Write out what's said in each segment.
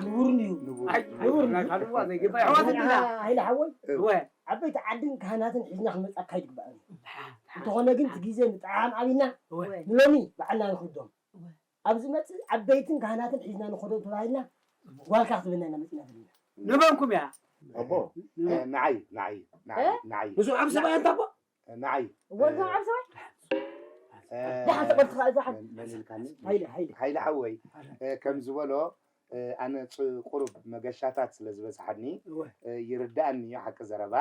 ንቡርን እዩ። ንቡር። ኣይ፣ ንቡር ናይ ካልዋ ዘይግባእ ኣሕዋት እንዲና። ሃይለ ሓወይ፣ እወ። ዓበይቲ ዓድን ካህናትን ሒዝና ክንመጻካ ይግባእ እዩ። እንተኾነ ግን እቲ ግዜ ብጣዕሚ ኣብና እወ። ንሎሚ ባዕልና ንኸዶም። ኣብዚ መጽእ ዓበይትን ካህናትን ሒዝና ንኸዶም ተባሂልና ጓልካ ክትብልና ኢና መጺና ዘለና። ንበንኩም እያ። ኣቦ፣ ንበን። እ፣ ንዓይ፣ ንዓይ፣ ንዓይ፣ እ? ንዓይ። ንሱ ዓብ ሰብኣይ ኣንታ ኣቦ? ንዓይ። እወ፣ እዞም ዓብ ሰብኣይ? እ፣ ደሓን ተቐልቲ ኸኣ እዛ ሓ-፣ መን፣ መን ኢልካኒ? ሃይለ፣ ሃይለ። ሃይለ ሓወይ፣ ሃይለ። እ፣ ከም ዝበሎ፣ እ፣ ኣነ ጽ-፣ ቁሩብ መገሻታት ስለ ዝበዝሓኒ፣ እወ። እ፣ ይርድኣኒ እዩ ሓቂ ዘረባ።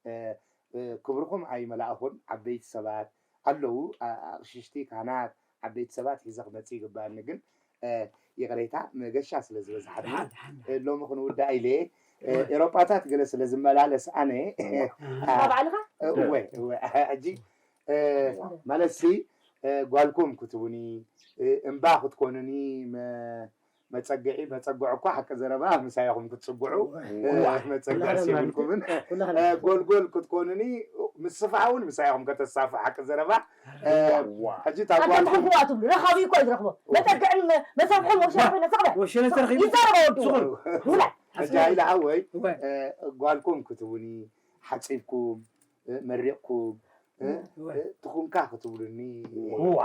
እ፣ እ፣ ክብርኹም ኣይመላእኹን። ዓበይቲ ሰባት ኣለዉ፣ ኣ-፣ ኣቕሽሽቲ፣ ካህናት፣ ዓበይቲ ሰባት ሒዘ ክመጽእ ይግባኣኒ፣ ግን፣ እ፣ ይቕሬታ መገሻ ስለ ዝበዝሓኒ፣ ደሓን፣ ደሓን፣ ደሓን። እ፣ ሎሚ ክንውዳእ ኢለ፣ እ፣ እወ። ኤሮጳታት ገለ ስለ ዝመላለስ ኣነ፣ እወ። ኣ፣ እወ። ባዕልኻ? እ፣ እወ፣ እወ። ሕጂ፣ እ፣ ማለትሲ፣ እ፣ ጓልኩም ክትቡኒ፣ እ፣ እምባ ክትኮኑኒ፣ መ-፣ መጸግዒ፣ መጸግዒ እኳ ሓቂ ዘረባ ምሳይ ኢኹም ክትጽግዑ፣ እወ። እ፣ እወ። መጸግዒ ኩላህና የብልኩምን። ኩላህና። እ፣ ጎልጎል ክትኮኑኒ፣ ምስፋሕ እውን ምሳይ ኢኹም ከተሳፍሑ ሓቂ ዘረባ። እ፣ እዋ። ሕጂ እታ ኣንተ ጓልኩም ትሕፍዋ ትብሉ፣ ረኻቢ እኮ እዩ ዝረኽቦ። እወ። መጸግዕን መ-፣ መሰፍሕን ወሸላ ኮይና ሰቕለ። ወሸላ ተረኺቡ። ይዛረባ ወዱ። ስቑል። ውላ። ሕጂ ሃይለ ሓወይ፣ እወ። እ፣ ጓልኩም ክትቡኒ፣ ሓጺብኩም፣ እ፣ መሪቕኩም፣ እ፣ እወ። እ፣ ትኹንካ ክትብሉኒ። እዋ።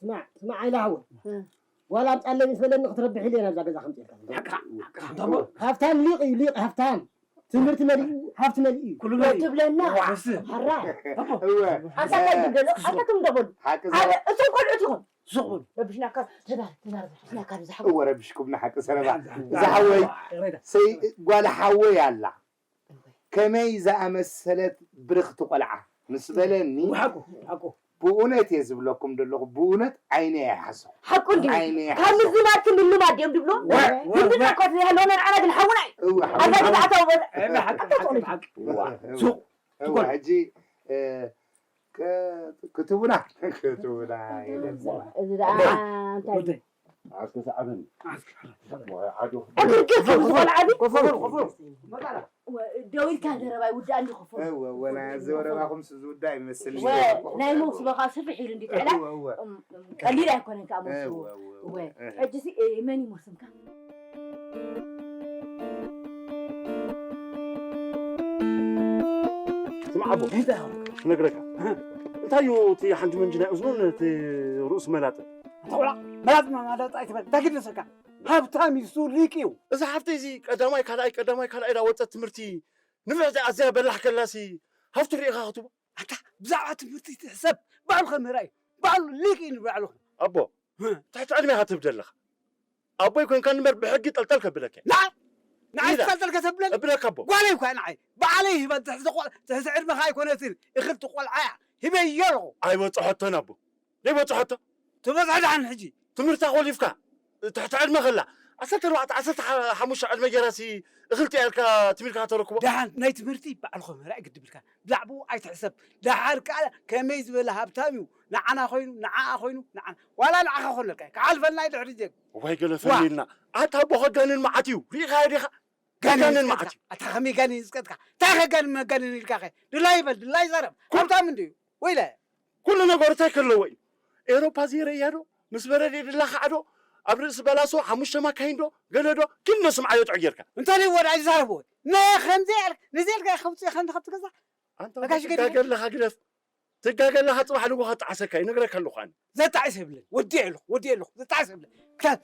ስማዕ፣ ስማዕ፣ ኣይለ ሓወይ። እ። ጓል ኣምጻለይ ምስ በለኒ ክትረብሕ ኢለ ናብዛ ገዛ ከምጽኤልካ። ሓቅኻ፣ ሓቅኻ። ሃብታም ሊቕ እዩ፣ ሊቕ ሃብታም። ትምህርቲ መሊኡ፣ ሃብቲ መሊኡ እዩ። ኩሉ መሊኡ። ትብለና። እዋ። በስ። ሓራ። እወ። ኣንታ እንታይ ትብለሉ? ኣንታ ትም ደበሉ። ሓቂ ኣነ፣ ዘረባ። እቶም ቆልዑት ይኹን። ሱቕ በሉ። ረብሽናካ፣ ተዛር-፣ ተዛር-፣ ረብሽናካ ብዛሓ። እወ፣ ረብሽኩምና ሓቂ ዘረባ። ሓቂ ዘረባ። ዝሓወይ፣ ይቕሬታ። ሰይ-፣ ጓል ሓወይ ኣላ። ከመይ ዝኣመሰለት ብርኽቲ ቆልዓ ምስ በለኒ፣ ሓቁ፣ ሓቁ። ብእውነት እየ ዝብለኩም ዘለኹ፣ ብእውነት ዓይነ እየ ሓሰኹ። ሓቁ እንድዩ። ዓይነ እየ ካብ ሓሰኹ። ምዝማድ ክምልማድ እዮም ድብሎ። ወ-፣ ወ-፣ ዝምድና ወ-፣ እኳ ዘይሃለወና ንዓና ግን ሓውና እዩ። እወ፣ ሓውና። ኣዛ ግዝኣታዊ በዛ-፣ እወ፣ ሓቂ፣ ኣታ ሓቂ፣ ጥቕሚ። ሓቂ። እወ፣ እወ። ሱቕ። ሕጂ፣ እ፣ ከ-፣ ክትቡና፣ ክትቡና የለን። እዚ ደኣ እንታይ እዩ? ዓስከ ሰዓበኒ። ዓስከ ሰዓበኒ። ወይ ዓዶ። እግር ገፊ ዝቖልዓ ድዩ? ኮፈሩ፣ ኮፈሩ። ወ-፣ ደው ኢልካ ዘረባ ይውዳእ እንዲ ኮፈሩ። እወ፣ እወ፣ ናይ ዘረባኹም ዝውዳእ ይመስል። ወ-፣ ናይ መውስቦ ከዓ ስፍሕ ኢሉ እንዲ ትዕላ። እወ፣ እወ። እም፣ እም፣ ቀሊል ኣይኮነን ከዓ መውስቦ። እወ፣ እወ፣ እወ። ወ-፣ እህ። ሕጂ ሲ፣ እ፣ መን ይሞስምካ? ስማዕ ኣቦ፣ እንታይ? ክነግረካ። እንታይ እዩ እቲ ሓንቲ መንጅናይ እዝኑን እቲ ርእሱ መላጥ? ኣታ ቆልዓ፣ መላጥ መላጥ ኣይትበል፣ እንታይ ግደሰካ? ሃብታም እዩ፣ እሱ ሊቅ እዩ። እዛ ሓፍተይ እዚ ቀዳማይ ካልኣይ፣ ቀዳማይ ካልኣይ ዳወፀት ትምህርቲ ንፍዕቲ ኣዝያ በላሕ ከላሲ ሃፍቱ ርኢኻ ክትቦ? ኣታ ብዛዕባ ትምህርቲ ትሕሰብ፣ ባዕሉ ከምህራ እዩ። ባዕሉ ሊቅ እዩ ንባዕሉ። ኣቦ፣ ህ። ትሕቲ ዕድሜኻ ትብደ ኣለኻ። ኣቦይ ኮንካ እምበር ብሕጊ ጠልጠል ከብለካ እየ። ንዓይ? ንዓይ ኢላ። ጠልጠል ከተብለኒ? እብለካ ኣቦ። ጓለይ እኳ ንዓይ። ባዕለይ ሂበ ትሕቲ ቆል-፣ ትሕቲ ዕድመኻ ኣይኮነትን። እኽልቲ ቆልዓ እያ። ሂበዮ ኣለኹ። ኣይበጽሖቶን ኣቦ። ዘይበጽሖቶ? ትበጽሖ ደሓን ሕጂ። ትምህርታ ኮሊፍካ። ትሕቲ ዕድመ ከላ። ዓሰርተ ኣርባዕተ፣ ዓሰርተ ሓሙሽተ ዕድመ ጌራሲ እኽልቲ እያ ኢልካ ትምህርትካ ተረክቦ? ደሓን ናይ ትምህርቲ ባዕልኹም ራእይ ግድብልካ። ብዛዕባኡ ኣይትሕሰብ። ደሓር ከኣ ከመይ ዝበለ ሃብታም እዩ። ንዓና ኮይኑ፣ ንዓኣ ኮይኑ፣ ንዓና። ዋላ ንዓኻ ኮነልካ። ክሓልፈልና እዩ ድሕሪ ዜግ። እዋይ ገለፈኒ ዋ። ኢልና። ኣታ ኣቦ ከጋንን መዓት እዩ። ሪኢኻዮ ዲኻ? ጋኔን ከጋንን ይስቀጥካ። መዓት እዩ። ኣታ ከመይ ጋኔን ይስቀጥካ? እንታይ ከጋንን መጋኔን ኢልካ ኸ? ድላይ ይበል፣ ድላይ ይዛረብ። ኩ- ሃብታም እንድዩ። ወይለ። ኩሉ ነገሩ እንታይ ከለዎ እዩ? ኤውሮፓ ዘይረእያ ዶ? ምስ በረድ የድላ ከዓ ዶ? ኣብ ርእሲ በላሶ ሓሙሽተ ማካይን ዶ? ገለ ዶ? ግን ነስምዓዮ ጥዑይ ጌርካ። እንታይ ወደ ኣይዛረቦ። ነ-፣ ከምዚ ያል-፣ ነዚ ያልካ ከውፅእ ከንዲ ከብቲ ገዛ? ኣንታ ኣጋሽ ገዲም። ትጋገ ኣለኻ ግደፍ። ትጋገ ኣለኻ፣ ጽባሕ ንጎ ከጣዕሰካ ይነግረካ ኣለኹ ኣነ። ዘጣዕስ የብለን። ወዲኤ ኣለኹ፣ ወዲኤ ኣለኹ። ዘጣዕስ የብለን። ክታት።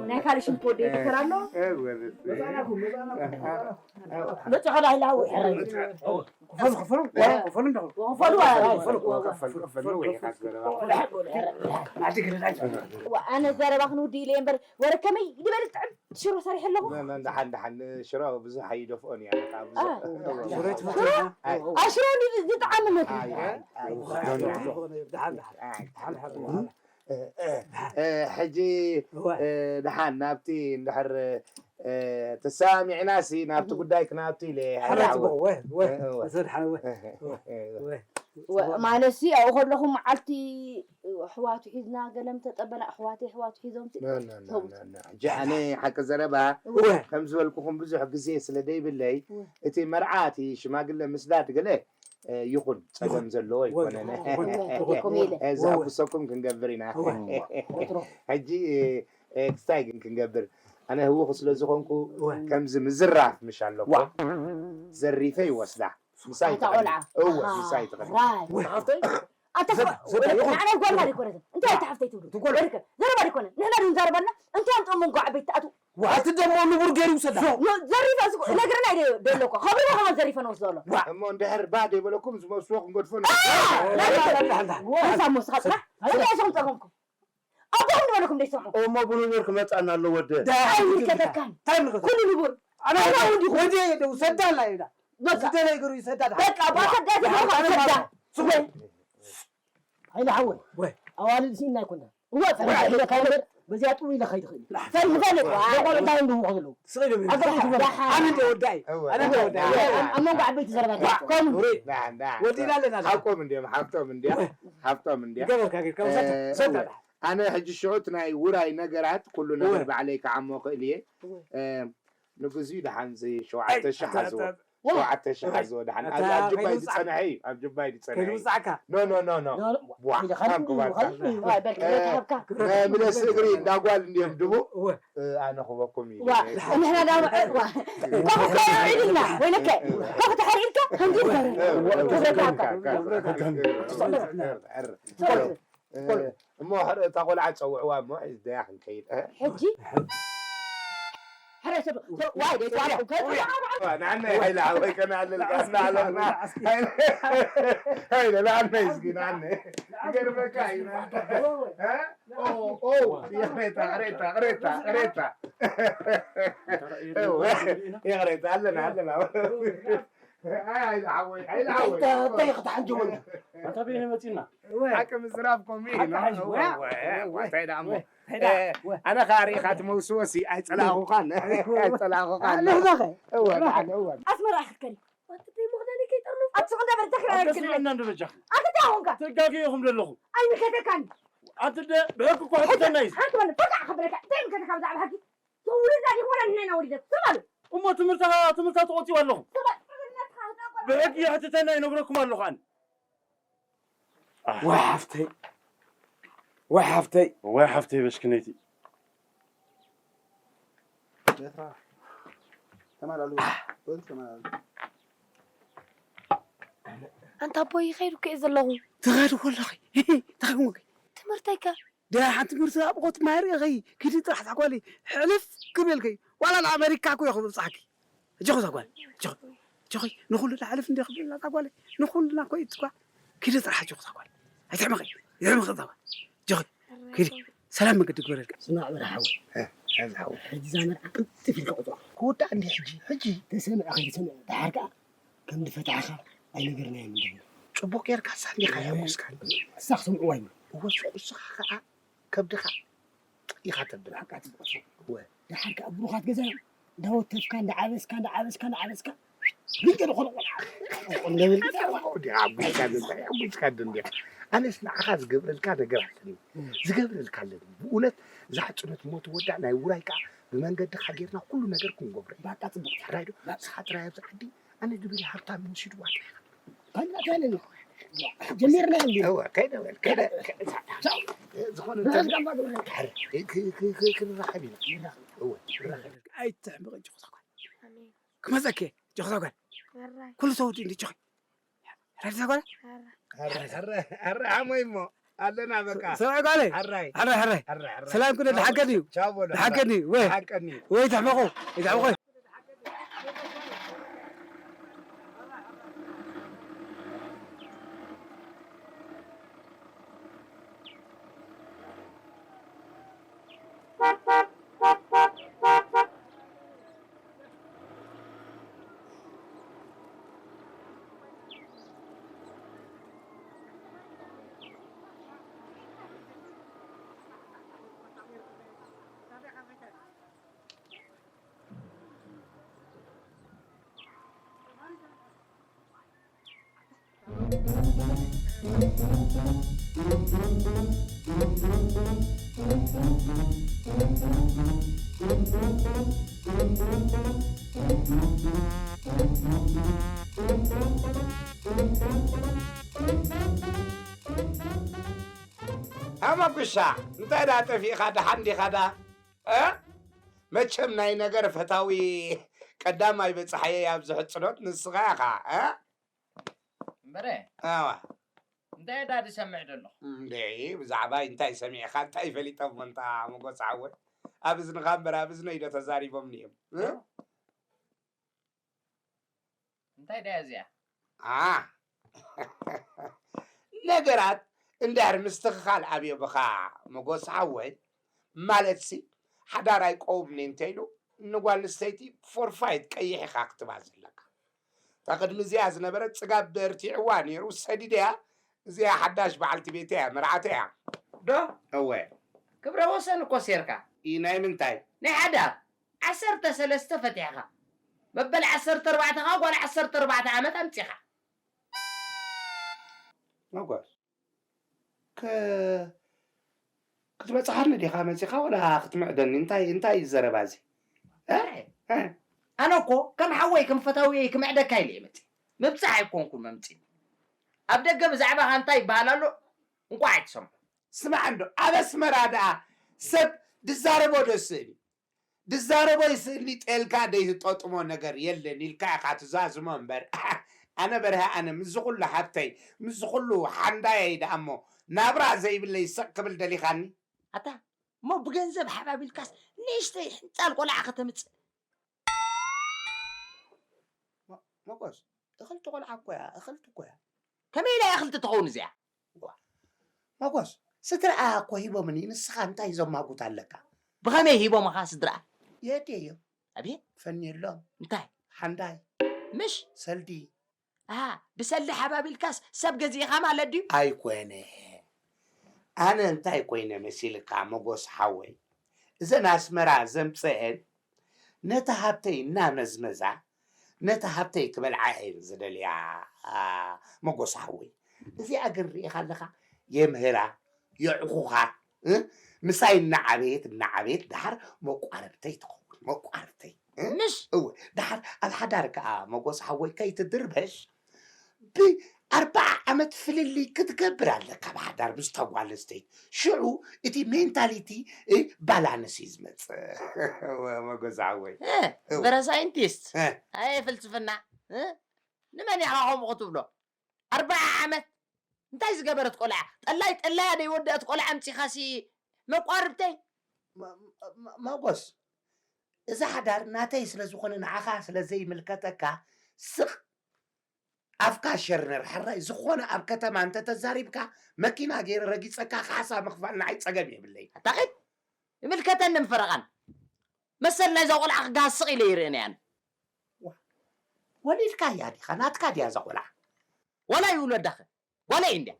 ናይ ካልእ ሽም ክወደይ ይድፈር ኣሎ? እ፣ ወደስ። መጻናኩም፣ መጻናኩም። መጽዓ ላይላ ወይ። ክፈሉ፣ ክፈሉ፣ ክፈሉ እንዳ። ክፈሉ፣ ክፈሉ፣ ክፈሉ፣ ክፈሉ፣ ወይ ካስ ዘረባ። ናቲ ግርዛይ። ዋ፣ ኣነ ዘረባ ክንውዲ ኢለ እምበር፣ ወረ ከመይ ዝበለ ጥዕም ሽሮ ሰሪሐ ኣለኹ። መ-፣ መ-፣ ደሓን፣ ደሓን፣ ሽሮ ብዙሕ ኣይደፍኦን እያ፣ በቃ፣ ብዙሕ። አ። ሽሮ ትፈትዎ? ኣይ። አ፣ ሽሮ እንዲ ዝጥዓም መግቢ። ኣይ፣ ኣይ፣ ኣይ። ደሓን፣ ደሓን። ኣይ። ደሓን፣ ደሓን። እ፣ እ፣ እ፣ ሕጂ፣ እወ። እ፣ ደሓን ናብቲ እንድሕር፣ እ፣ ተሰማሚዕናሲ ናብቲ ጉዳይ ክናቱ ኢለ፣ ሓራ ሓይለ ጽቡቕ፣ ሓወይ። ወ-፣ ወ-፣ እ፣ እወ። እዞ ደሓን፣ ወ-፣ እ፣ ወ-፣ እ፣ ወ-። ማለሲ ኣብኡ ከለኹም መዓልቲ ኣሕዋቱ ሒዝና ገለም ተጠበና ኣሕዋተይ ኣሕዋቱ ሒዞም ሲ- ና፣ ና፣ ና፣ ሰው- ና፣ ና። ሕጂ ኣነ ሓቂ ዘረባ እወ። ከም ዝበልኩኹም ብዙሕ ግዜ ስለ ደይብለይ እወ። እቲ መርዓ እቲ ሽማግለ ምስዳድ ገለ እ፣ ይኹን ጸገም ዘለዎ ይኾን። ኣይኮነን። ይኹን። ይኹን። ይኹን። እዚ ኣጉሰኩም ክንገብር ኢና። እወ። ወትሮ። ሕጂ እ፣ እ፣ ክስታይ ግን ክንገብር ኣነ ህውኽ ስለ ዝኾንኩ እወ። ከምዚ ምዝራፍ ምሽ ኣለኩም ዋ። ዘሪፈ ይወስዳ ምሳይ ኣታ ትቐድም። ቆልዓ። እወ ኣሃ። ምሳይ ትቐድም። ራይ። ሓፍተይ ኣታ ዘ- ዘ- ይኹን። ንዓና ጓልና ኣይኮነትን እንታይ ኣታ ሓፍተይ ትብሉ ትጎል። ወድከ ዘረባ ኣይኮነን ንሕና ድንዛረባልና እንታይ ኣምጦም መንጎ ዓበይቲ ኣቱ ዋት ደሞ ንቡር ገይሩ ይውሰዳ። ዘሪፈ እዚ ነገርና ኢለ ደለኮ ከብሪ ከማን ዘሪፈ ንወስዶ ኣሎ እሞ እንድሕር ባ ደይበለኩም ዝመስዎ ክንገድፎ ንሳ ሞስኻ ጥራሕ እንታይ ኢኹም ጸገምኩም ኣቦኹም ዝበለኩም ደይሰምዑ እሞ ብንቡር ክመጻና ኣሎ ወደ ኣይምልከተካን እንታይ ምልከተ ኩሉ ንቡር ኣና ኣና ወዲ ወደ ደው ሰዳላ ይዳ በቃ ዝደለ ገሩ ይሰዳዳ በቃ ባሰዳት ኣና ሰዳ ስወይ ኣይለ ሓወይ ወይ ኣዋልድ ሲና ይኮና እዋ ጸረ ኢለ ካይበር በዚያ ጥው ኢለ ኸይድ ኽእል ፈል ፈል ዋ ለቆል እንታይ እንድሁ ኸዘለው ስለ ኣገር ይትበል ደሓን ኣነ እንደ ወዳይ እወ። ኣነ እንደ ወዳይ ኣብ መንጎ ዓበይቲ ዘረባታት ከምኡ ወዲና ኣለና ሓቆም እንዲዮም ሓፍቶም እንዲያ ሓፍቶም እንዲያ ገበርካ ጌርካ ውሰድ ሰዳ ኣነ ሕጂ ሽዑት ናይ ውራይ ነገራት ኩሉ ነገር ባዕለይ ክዓሞ ክእል እየ ንግዙ ደሓን ዚ ሸውዓተ ሽሕ ዝወ ሸውዓተ ሽሕ ዝወ ደሓን ኣብ ጁባይ ዝጸንሐ እዩ ኣብ ጁባይ ዝጸንሐ እዩ ከይውጻዕካ ኖ ኖ ኖ ኖ ዋ ኢለ ካን ካን ክባካ ካን እዩ። ዋይ በል ክብረት ሃብካ ምለስ እግሪ እንዳጓል እንዲዮም ድቡ እወ ኣነ ክበኩም እዩ ዋ ንሕና ዳ ዋ ኮፍ ከይልና ወይነከ ኮፍ ተሐሪርካ ከምዚ ይባላል ክብረት ሃብካ እሞ እታ ቆልዓ ጸውዕዋ እሞ ሒዝደያ ክንከይድ ሕጂ ሕረ ሰብ ዋይ ደይ ጻልኩም ከ ንዓና ሓይለ ሓወይ ከነኣልልካ እናኣለና ሓይለ ንዓና ይዝጊ ንዓና ይገርመካ እዩ ይቕሬታ ይቕሬታ ይቕሬታ ይቕሬታ ይቕሬታ ኣለና ኣለና እንታይ ክተሓንጀወና ኣንታ በይነ መፂና ሓቂ ምዝራብ ኮሚ እንታይ ደኣ እሞ ኣነ ከዓ ርኢኻ ትመውስዎ ሲ ኣይፀላእኹኻን ኣይፀላእኹኻን ኣስመራ ክትከዲ ኣቲ ሱቕ እንዳበል ተክራ ኣስመራ እንዶ በጃ ኣቲ እንታይ ኾንካ ተጋጊ ኢኹም ዘለኹም ኣይምከተካን ኣቲ ብሕቂ እኮ ሕተና እዩ ሓንቲ ወለ ተቃዕ ከብለካ እንታይ ምከተካ ብዛዕባ ሕቂ ትውልዳ ዲኹም ወላ ንሕና ኢና ወሊደኩም ስም ኣሉ እሞ ትምህርታ ትምህርታ ተቆፂቡ ኣለኹም ብሕጊ የሕትተና ይነግረኩም ኣለኹ ኣነ ወይ ሓፍተይ ወይ ሓፍተይ ወይ ሓፍተይ በሽክነይቲ ተመላሉ በል ተመላሉ ኣንታ ኣቦይ ይኸይዱ ክእ ዘለኹ ትኸዱ ከለኺ እንታይ ኮንኪ ትምህርተይከ ደሓን ትምህርቲ ኣብቆት ማርኢኺ ኪዲ ጥራሕ ዛጓለይ ሕልፍ ክብልኪ ዋላ ንኣመሪካ እኮ እየ ክብብፅሓኪ እጆኺ ዛጓል እጆኺ እጆኺ ንኹሉ ንሓልፍ እንዲ ክብልና ዛጓለይ ንኹልና እኮ እዩ እኳ ኪዲ ጥራሕ እጆኺ ዛጓል ኣይትሕመቒ ይሕምኺ ዛጓል እጆኺ ኪዲ ሰላም መገዲ ግበረልካ ስማዕ በል ሓወይ ሕዚ እዛ መርዓ ቅልጥፍ ኢልካ ቁፅዋ ክውዳእ እንዲ ሕጂ ሕጂ ተሰምዐ ከይተሰምዐ ደሓር ከዓ ከም ዝፈታሕኻ ኣይነገርናዮምን ዘለና። ጽቡቕ ጌርካሳ እንዲኻ የሐጉስካኒ። ንሳ ክሰምዕዋ ይብሉ። እወ ሱቕ ንስኻ ኸኣ ከብድኻ ኢኻ ተብል። ሓቃ ጽቡቕ እወ። ደሓር ከኣ ብሩኻት ገዛ እዮም። እንዳወተፍካ እንዳዓበስካ እንዳዓበስካ እንዳዓበስካ ግልገል ኾነ ቆልዓ። እንደ በልካ እንዲኻ ኣጉስካ ዘንታ ኣጉስካ እንዲኻ። ኣነስ ንዓኻ ዝገብረልካ ነገር ኣለኒ። ዝገብረልካ ኣለኒ። ብእውነት እዛ ሕጽኖት እሞ ትወዳእ ናይ ውራይ ከኣ ብመንገድኻ ጌርና ኩሉ ነገር ክንገብሮ ኢና። ባቃ ጽቡቕ። ሕራይ ዶ? ንስኻ ጥራይ ኣብዚ ዓዲ ኣነ ድብል ሃብታም ይወስድዋ ጥራይ ኢኻ። ካልእ ኣካል የለን። ጀሚርና እንዲ። እወ፣ ከይደ በል፣ ከይደ፣ ከይደ። ቻው። ዝኾነ ንሕዝካ እባ ግብረ። ኧረ፣ ክ-፣ ክ-፣ ክ-፣ ክንራኸብ ኢና። እወ፣ ንራኸብ። ኣይትሕምቕ እንጂ ኹታ ጓል። ኣሜን። ክመጸኪ፣ ጆኽታ ጓል። ሕራይ። ኩሉ ሰው እንዲ ጆኽ። ሕራይ ጓል። ሕራይ። ሕራይ፣ ሕራይ፣ ሕራይ፣ ኣሞይ እሞ። ኣለና በቃ። ሰብኣይ ጓለይ። ሕራይ። ሕራይ፣ ሕራይ። ሕራይ፣ ሕራይ። ሰላም ኩነ፣ ድሓን ቀኒ እዩ። ቻው በሉ። ድሓን ቀኒ እዩ። ወይ። ድሓን ቀኒ እዩ። ወይ ትሕመቑ። ይትሕመቑ። ኣመጉሻ፣ እንታይ ደኣ ጠፊእኻ? ደሓን ዲኻ ደኣ? እ? መቸም ናይ ነገር ፈታዊ ቀዳማይ በጻሓየ ኣብዚ ሕጽኖት ንስኻ ኢኻ፣ እ? እምበረ፣ ኣዋ። እንታይ ደኣ ዝሰምዕ ዘለኹ? እንዴ፣ ብዛዕባይ እንታይ ሰሚዕኻ? እንታይ ፈሊጦም እንታ መጎስ ሓወይ? ኣብ እዝንኻ እምበር ኣብ እዝነይ ዶ ተዛሪቦምኒ እዮም? እ? እንታይ ደኣ እዚኣ? ኣ፣ ነገራት እንድሕር ምስትኽኻል ኣብዮ ብኻ መጎስ ሓወይ፣ ማለትሲ ሓዳር ኣይቀውምኒ እንተኢሉ ንጓል ኣንስተይቲ ፎርፋይት ቀይሕ ኢኻ ክትባ ዘለካ። እታ ቅድሚ እዚኣ ዝነበረት ጽጋብ በርቲዕዋ ነይሩ፣ ሰዲደያ። እዚኣ ሓዳሽ በዓልቲ ቤተይ እያ፣ መርዓተይ እያ። ዶ? እወ። ክብረ ወሰን እኮ ሴርካ። ኢ፣ ናይ ምንታይ? ናይ ሓዳር። ዓሰርተ ሰለስተ ፈቲሕኻ። መበል ዓሰርተ ኣርባዕተ ኸኣ ጓል ዓሰርተ ኣርባዕተ ዓመት ኣምጺኻ። መጎስ። ከ-፣ ክትበጽሓኒ ዲኻ መጺኻ ወላ ክትምዕደኒ? እንታይ፣ እንታይ እዩ ዘረባ እዚ? እ? ኣረ፣ እ? ኣነ እኮ ከም ሓወይ ከም ፈታውየይ ክምዕደካ ኢለ እየ መጺእ። ምብጻሕ ኣይኮንኩን መምጺእ። ኣብ ደገ ብዛዕባኻ እንታይ ይበሃል ኣሎ? እንቋዕ ኣይትሰምዖ። ስማዕ እንዶ፣ ኣብ ኣስመራ ደኣ ሰብ ድዛረቦ ዶ ስእሊ? ድዛረቦ ይስእሊ ጠልካ ደይትጠጥሞ ነገር የለን ኢልካ ኢኻ ትዛዝሞ እምበር። ኣነ በርሀ፣ ኣነ ምስዚ ኩሉ ሃብተይ፣ ምስዚ ኩሉ ሓንዳየይ ደኣ እሞ ናብራ ዘይብለይ ስቕ ክብል ደሊኻኒ? ኣታ፣ እሞ ብገንዘብ ሓባቢልካስ ንእሽተይ ሕንጻል ቆልዓ ከተምጽእ? መ-፣ መጎስ፣ እኽልቲ ቆልዓ እኮ እያ፣ እኽልቲ እኮ እያ። ከመይ ኢላ እያ እኽልቲ ትኸውን እዚኣ? ዋ፣ መጎስ፣ ስድራኣ እኮ ሂቦምኒ፣ ንስኻ እንታይ ዘማጉት ኣለካ? ብኸመይ ሂቦምኻ ስድራኣ? የእትየዮም። ኣቤት። ፈንየሎም። እንታይ? ሓንዳይ። ምሽ? ሰልዲ። ኣሃ፣ ብሰልዲ ሓባቢልካስ ሰብ ገዚእኻ ማለት ድዩ? ኣይኮነ። ኣነ እንታይ ኮይነ መሲልካ መጎስ ሓወይ? እዘን ኣስመራ ዘምጸአን ነቲ ሃብተይ እናመዝመዛ፣ ነቲ ሃብተይ ክበልዓ እየን ዝደልያ፣ ኣ፣ መጎስ ሓወይ። እዚኣ ግን ርኢኻ ኣለኻ፣ የምህራ፣ የዕኹኻ፣ እ? ምሳይ እናዓበየት፣ እናዓበየት፣ ደሓር መቋርብተይ ትኸውን፣ መቋርብተይ፣ እ? ምሽ? እወ፣ ደሓር ኣብ ሓዳር ከኣ መጎስ ሓወይ ከይትድርበሽ፣ ብኣርባዓ ዓመት ፍልልይ ክትገብር ኣለካ ብሓዳር ምስታ ጓል ኣንስተይቲ። ሽዑ እቲ ሜንታሊቲ፣ እ፣ ባላንስ እዩ ዝመጽእ። መጎስ ሓወይ። እ፣ እወ። በረ ሳይንቲስት። እ። ኣየ ፍልስፍና። እ? ንመን ኢኻ ከምኡ ክትብሎ? ኣርባዓ ዓመት እንታይ ዝገበረት ቆልዓ? ጠላይ ጠላያ ደይወደአት ቆልዓ ኣምጺኻሲ መቋርብተይ? መ-፣ መ-፣ መጎስ፣ እዚ ሓዳር ናተይ ስለ ዝኾነ ንዓኻ ስለ ዘይምልከተካ ስቕ ኣፍካ ሸርነር። ሕራይ ዝኾነ ኣብ ከተማ እንተተዛሪብካ መኪና ገይረ ረጊጸካ ካሕሳ ምኽፋል ንዓይ ጸገም የብለይ። ኣታ ኺድ ይምልከተኒ ምፈረቓን መሰል ናይዛ ቆልዓ ክገሃስ ስቕ ኢለ ይርእን እያን። ዋ፣ ወሊድካያ ዲኻ? ናትካ ድያ እዛ ቆልዓ? ዋላ ይውለዳኸ? ዋላ እንድያ።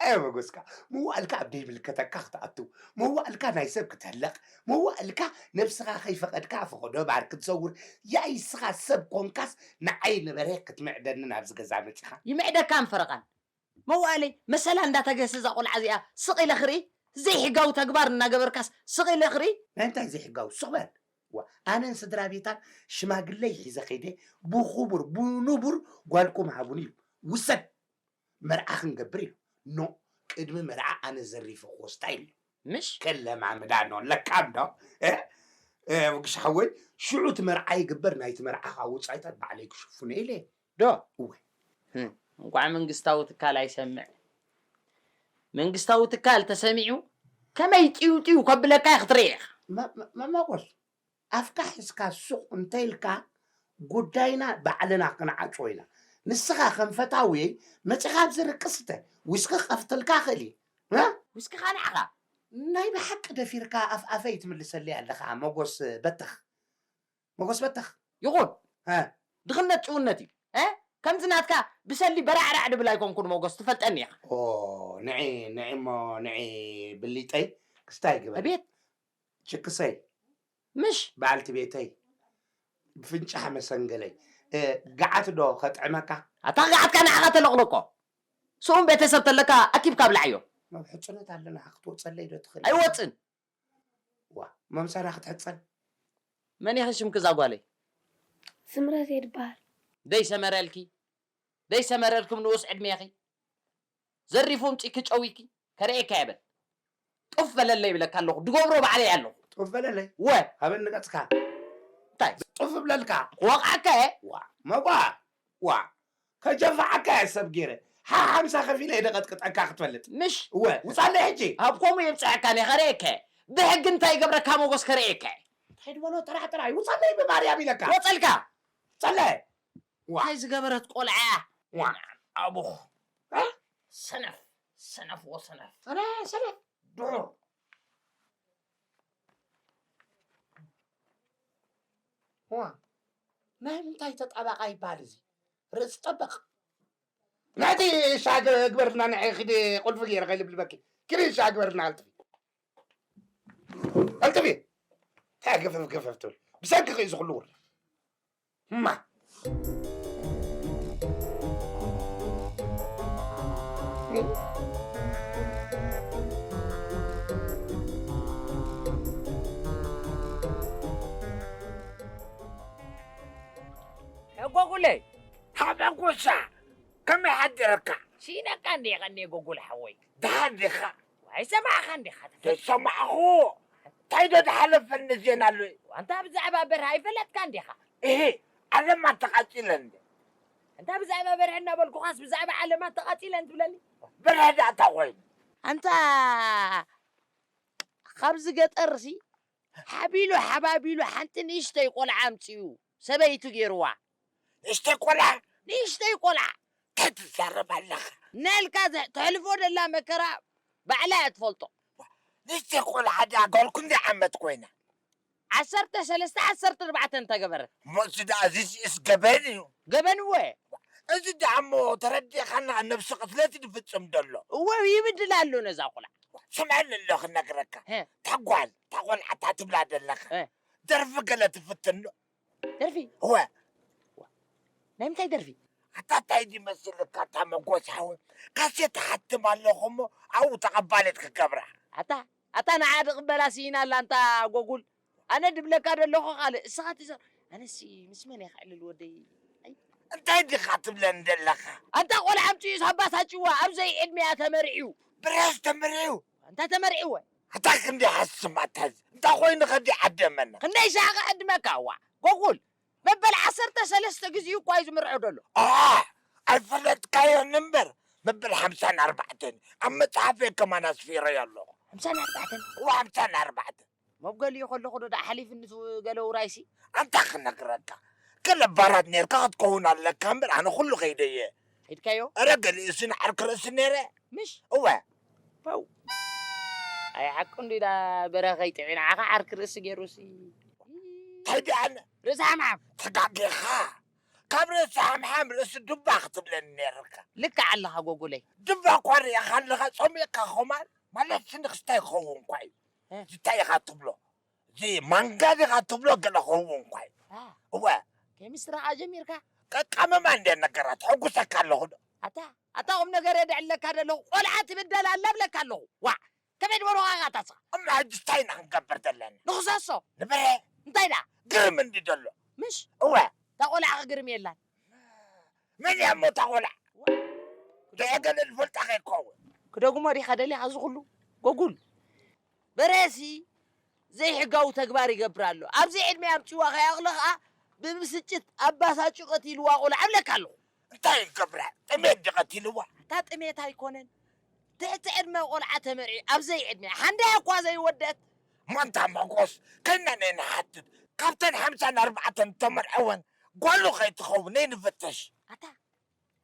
ኣየ መጎስካ፣ መዋእልካ ኣብ ደይምልከተካ ክትኣቱ፣ መዋእልካ ናይ ሰብ ክትህለቕ፣ መዋእልካ ነብስኻ ከይፈቐድካ ፈቐዶ ባር ክትዘውር፣ ያይ ስኻ ሰብ ኮንካስ ንዓይ ንበሬ ክትምዕደኒ ናብዚ ገዛ መጺኻ? ይምዕደካ ምፈረቓን። መዋእለይ መሰላ እንዳተገሰ እዛ ቆልዓ እዚኣ ስቕ ኢለ ክርኢ፣ ዘይሕጋዊ ተግባር እናገበርካስ ስቕ ኢለ ክርኢ? ናይ እንታይ ዘይሕጋዊ? ስቕ በል። ዋ፣ ኣነን ስድራ ቤታን ሽማግለይ ሒዘ ከይደ ብኽቡር ብንቡር ጓልኩም ሃቡኒ ኢሉ። ውሰድ፣ መርዓ ክንገብር ኢሉ። ኖ፣ ቅድሚ መርዓ ኣነ ዘሪፈ ክወስዳ ኢሉ። ምሽ? ከለማምዳ ኖ፣ ለካ እንዶ። እ? እ፣ መጉሻ ሓወይ፣ ሽዑ እቲ መርዓ ይግበር፣ ናይቲ መርዓ ከዓ ወጻኢታት ባዕለይ ክሽፍኖ ኢለ። ዶ? እወ። ህም፣ እንቋዕ መንግስታዊ ትካል ኣይሰምዕ። መንግስታዊ ትካል ተሰሚዑ ከመይ ጢው ጢው ከብለካ ክትርኢ ኢኻ። መ-፣ መ-፣ መ-፣ መጎስ፣ ኣፍካ ሒዝካ ሱቕ እንተኢልካ ጉዳይና ባዕልና ክንዓጽዎ ኢና። ንስኻ ከም ፈታውየይ መጺኻ ኣብዚ ርቂ ስተ፣ ዊስኪ ክኸፍተልካ እኽእል እየ። እ? ዊስኪ ኻንዓኻ? ናይ ብሓቂ ደፊርካ ኣፍ ኣፈይ ትምልሰለይ ኣለኻ መጎስ በተኽ። መጎስ በተኽ። ይኹን። ሀ። ድኽነት ጭውነት እዩ። እ? ከምዚ ናትካ ብሰሊ በራዕራዕ ድብል ኣይኮንኩን መጎስ፣ ትፈልጠኒ ኢኻ። ኦ፣ ንዒ፣ ንዒ እሞ፣ ንዒ ብሊጠይ፣ ክስታይ ግበሪ። ኣቤት። ችክሰይ። ምሽ? በዓልቲ ቤተይ። ብፍንጫሕ መሰንገለይ። እ፣ ገዓት ዶ ከጥዕመካ? ኣታ ገዓትካ ንዓኻ ተለቕለቆ። ስኡን ቤተሰብ ተለካ ኣኪብካ ኣብላዓዮ። ኣብ ሕጽነት ኣለና፣ ክትወጸለይ ዶ ትኽእል? ኣይወጽን። ዋ፣ መምሳና ክትሕጸን? መን ኢኺ ሽምኪ እዛ ጓለይ? ስምረት እየ ድበሃል። ደይ ሰመረልኪ፣ ደይ ሰመረልኩም ንኡስ ዕድሜኺ። ዘሪፉ ምጺኪ ጨዊኪ ከርእየካ የበል። ጡፍ በለለይ ይብለካ ኣለኹ፣ ድገብሮ ባዕለይ ኣለኹ። ጡፍ በለለይ? ወ ኣበን ንቀጽካ? እንታይ? ጡፍ እብለልካ? ክወቕዓካ እየ። ዋ፣ መቋ፣ ዋ፣ ከጀፋዓካ እየ ሰብ ገይረ። ሓ ሓምሳ ከፊለ እየ ደቐጥቅጠካ ክትፈልጥ። ምሽ? ወ፣ ውጻለይ ሕጂ። ኣብ ከምኡ የብጽሐካ እየ፣ ከርእየካ እየ። ብሕጊ እንታይ ይገብረካ መጎስ ከርእየካ እየ። እንታይ ድበሎ ጥራሕ ጥራይ፣ ውጻለይ ብማርያም ኢለካ። ወጸልካ። ጸለ። ዋ። እንታይ ዝገበረት ቆልዓ እያ? ዋ። ኣቦኹ። እ? ሰነፍ፣ ሰነፍ ወሰነፍ። ኣነ ሰነፍ። ድሑር። ዋ። ናይ ምንታይ ተጣባቓ ይበሃል እዚ? ርእሲ ጠበቕ። ናይቲ ሻ ግበርልና ንዐ ኺዲ ቁልፊ ገይረ ከይልብልበኪ። ኪዲ ሻ ግበርልና ኣልጥፊ። ኣልጥፊ። እንታይ ገፈፍ ገፈፍ ትብል? ብሰንኪ ኸዩ ዝኹሉ ውርደት። እማ። ጎጉለይ። ሓበንኩሳ። ከመይ ሓዲርካ? ሲኢነካ እንዴ ቀኔ ጎጉል ሓወይ። ደሓን ዲኻ? ኣይሰማዕኻን ዲኻ? ዘይሰማዕኹ። እንታይ ዶ ዝሓለፈኒ ዜና ኣሎ? ኣንታ ብዛዕባ በርሀ ኣይፈለጥካን ዲኻ? እሂ፣ ዓለማ ተቓጺለን። ኣንታ ብዛዕባ በርሀ እናበልኩኻስ ብዛዕባ ዓለማ ተቓጺለን ትብለኒ? በርሀ ደኣ እንታይ ኮይኑ? ኣንታ ካብዚ ገጠርሲ ሓቢሉ ሓባቢሉ ሓንቲ ንእሽተይ ቆልዓ ኣምጺኡ ሰበይቱ ገይርዋ። ንእሽተይ ቆልዓ? ንእሽተይ ቆልዓ። እንታይ ትዛረብ ኣለኻ? ነልካ ዘ- ተሕልፎ ደላ መከራ ባዕላ እያ ትፈልጦ። ንእሽተይ ቆልዓ ድኣ ጓል ክንደይ ዓመት ኮይና? ዓሰርተ ሰለስተ ዓሰርተ ኣርባዕተ እንተገበረት። እሞ እዚ ደኣ እዚ ሲእስ ገበን እዩ። ገበን እወ። እዚ ደኣ እሞ ተረዲእኻና ነብሲ ቅትለት ድፍጽም ደሎ። እወ ይብድል ኣሎ ነዛ ቆልዓ። ስምዐኒ ኣሎ ክነግረካ። ሀ። እታ ጓል እታ ቆልዓ እታ ትብላ ደለኻ። ሀ። ደርፊ ገለ ትፍትን ዶ? ደርፊ? እወ። ናይ ምንታይ ደርፊ? ኣታ እንታይ ድመስልካ እታ መጎስ ሓወይ? ካሴት ትሓትም ኣለኹ እሞ ኣብኡ ተቐባሊት ክገብራ። ኣታ ኣታ ንዓ ድቕበላ ስኢና ኣላ ኣንታ ጎጉል። ኣነ ድብለካ ደለኹ ካልእ እስኻ ትዘር ኣነሲ ምስ መን እየ ክዕልል ወደይ? ኣይ እንታይ ዲኻ ትብለኒ ዘለኻ? ኣንታ ቆልዓ ኣምፅኡ ኣባሳጭዋ ኣብ ዘይዕድመያ ተመርዕዩ። ብራስ ተመርዕዩ? ኣንታ ተመርዕወ። ኣታ ክንዲ ሓስም ኣታ እዚ እንታይ ኮይኑ ከዲ ዓደመና? ክንደይ ሻዕ ክዕድመካ እዋ ጎጉል መበል ዓሰርተ ሰለስተ ግዜኡ እኳ እዩ ዝምርዖ ዘሎ። ኣዋ ኣይፈለጥካዮን እምበር መበል ሓምሳን ኣርባዕተን ኣብ መፅሓፈይ ከማን ኣስፊረዮ ኣለኹ። ሓምሳን ኣርባዕተን? እዋ ሓምሳን ኣርባዕተን። መብገሊኡ ከለኹ ዶ ደኣ ሓሊፍኒ እቲ ገለ ውራይሲ? ኣንታ ክነግረካ ገለ ባራት ነርካ ክትከውን ኣለካ እምበር ኣነ ኩሉ ከይደየ። ሒድካዮ? እረ ገሊኡሲ ንዓርኪ ርእሲ ነይረ። ምሽ? እወ። ፓው። ኣይ ሓቁ እንዲ ዳ በረኸይ ጥዒ ንዓኻ ዓርኪ ርእሲ ገይሩሲ። እንታይ ደኣነ? ርእሲ ሓምሓም። ተጋጊኻ። ካብ ርእሲ ሓምሓም ርእሲ ዱባ ክትብለኒ ነይርካ። ልክዕ ኣለኻ ጎጉለይ። ዱባ እኳ ርኢኻ ኣለኻ ጸሚቕካ ኸማን ማለት ንክስታይ ክኸውን እኳ እዩ። እ። ዝታይ ኢኻ ትብሎ? እዚ ማንጋ ዲኻ ትብሎ ገለ ክኸውን እኳ እዩ። አ። እወ። ኬሚስትሪ ኸኣ ጀሚርካ? ቀቃመማ እንደ ነገራት ሕጉሰካ ኣለኹ ዶ? ኣታ ኣታ ቁም ነገር የድዕለካ ዘለኹ ቆልዓ ትብደል ኣላ ብለካ ኣለኹ። ዋዕ ከመይ ድበልኻ ኣታ ስኻ? እማ ሕጂ እንታይ ኢና ክንገብር ዘለና? ንኽሰሶ። ንበረ እንታይ ደኣ? ግርም እንዲ ዘሎ። ምሽ? እወ። እታ ቆልዓ ክግርም የላን። መን እያ እሞ እታ ቆልዓ? ደኣ ገለ ዝፈልጣ ከይከውን። ክደግሞ ዲኻ ደሊኻ እዚ ኩሉ? ጎጉል። በረሲ ዘይሕጋዊ ተግባር ይገብር ኣሎ። ኣብዚ ዕድመ ኣምፅዋ ከይኣኽሎ ኸዓ ብብስጭት ኣባሳጩ ቀቲልዋ ቆልዓ እብለካ ኣለኹ። እንታይ ይገብራ? ጥሜት ድዩ ቀቲልዋ? እታ ጥሜት ኣይኮነን። ትሕቲ ዕድመ ቆልዓ ተመርዒ ኣብ ዘይዕድመ ሓንዳይ እኳ ዘይወደት። ማንታ መጎስ ከይና ናይ ንሓትት ካብተን ሓምሳን ኣርባዕተን ተመርዐወን ጓሉ ከይትኸውን ናይ ንፍተሽ። ኣታ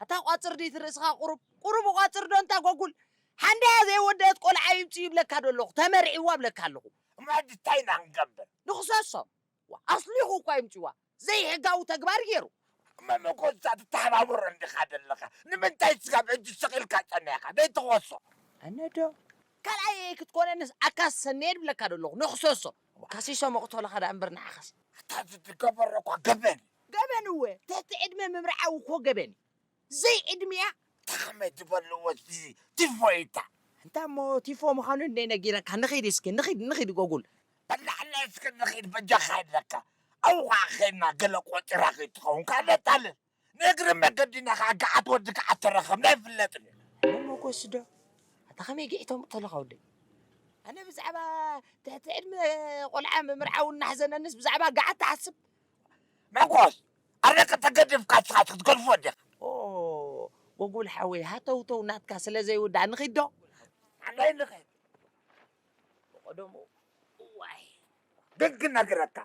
ኣታ ቋፅር ድዩ ትርእስኻ ቁሩብ ቁሩብ ቋፅር ዶ እንታ ጎጉል ሓንዳያ ዘይወደአት ቆልዓ ይምፅእ ይብለካ ዶ ኣለኹ ተመርዒዋ እብለካ ኣለኹ። እማ ሕጂ እንታይ ኢና ክንገብር? ንኽሰሶ ኣስሊኹ እኳ ይምፅዋ ዘይሕጋዊ ተግባር ገይሩ። እማ መጎስ እዛ ትተሓባብሮ እንዲኻ ዘለኻ ንምንታይ ስጋብ ሕጂ ስቕ ኢልካ ፀኒሕካ ዘይትኸሶ? ኣነ ዶ ካልኣይ ክትኮነንስ ኣካስ ሰኔ ድብለካ ዶ ኣለኹ ንኽሰሶ ካሲሶ መቕተሎ ኸዳ እምበር ንዓኸስ። ኣታ እዚ ትገበሮ እኳ ገበን። ገበን እወ ትሕቲ ዕድመ ምምርዓው እኮ ገበን እዩ። ዘይዕድሚኣ ከመይ ትበልዎ እቲ ቲፎ ኢታ? እንታ እሞ ቲፎ ምዃኑ እንደ ነጊረካ፣ ንኺድ እስኪ፣ ንኺድ፣ ንኺድ ጎጉል። በላዕና እስኪ ንኺድ፣ በጃኻ ኢለካ። ኣብኡ ኸዓ ኸይድና ገለ ቆጺራ ከይትኸውን፣ ካልእ ጣልን። ንእግሪ መገዲና ኸዓ ገዓት ወዲ ገዓት ተረኸብና ኣይፍለጥን እዩ። እሞ ሞጎስ ዶ? ኣታ ኸመይ ግዒቶም ተለኻ ወደይ? ኣነ ብዛዕባ ትሕቲ ዕድመ ቆልዓ ምምርዓው እናሕዘነንስ ብዛዕባ ገዓት ትሓስብ? መጎስ፣ ኣረ ከተገድፍካ ንስኻ ክትገድፎ ዲኻ? ኦ፣ ጎጉል ሓወይ፣ ሃተውተው ናትካ ስለ ዘይውዳእ ንኺድ ዶ? ኣነ ንኺድ። ብቐደሙ፣ እዋይ። ግን ክነግረካ፣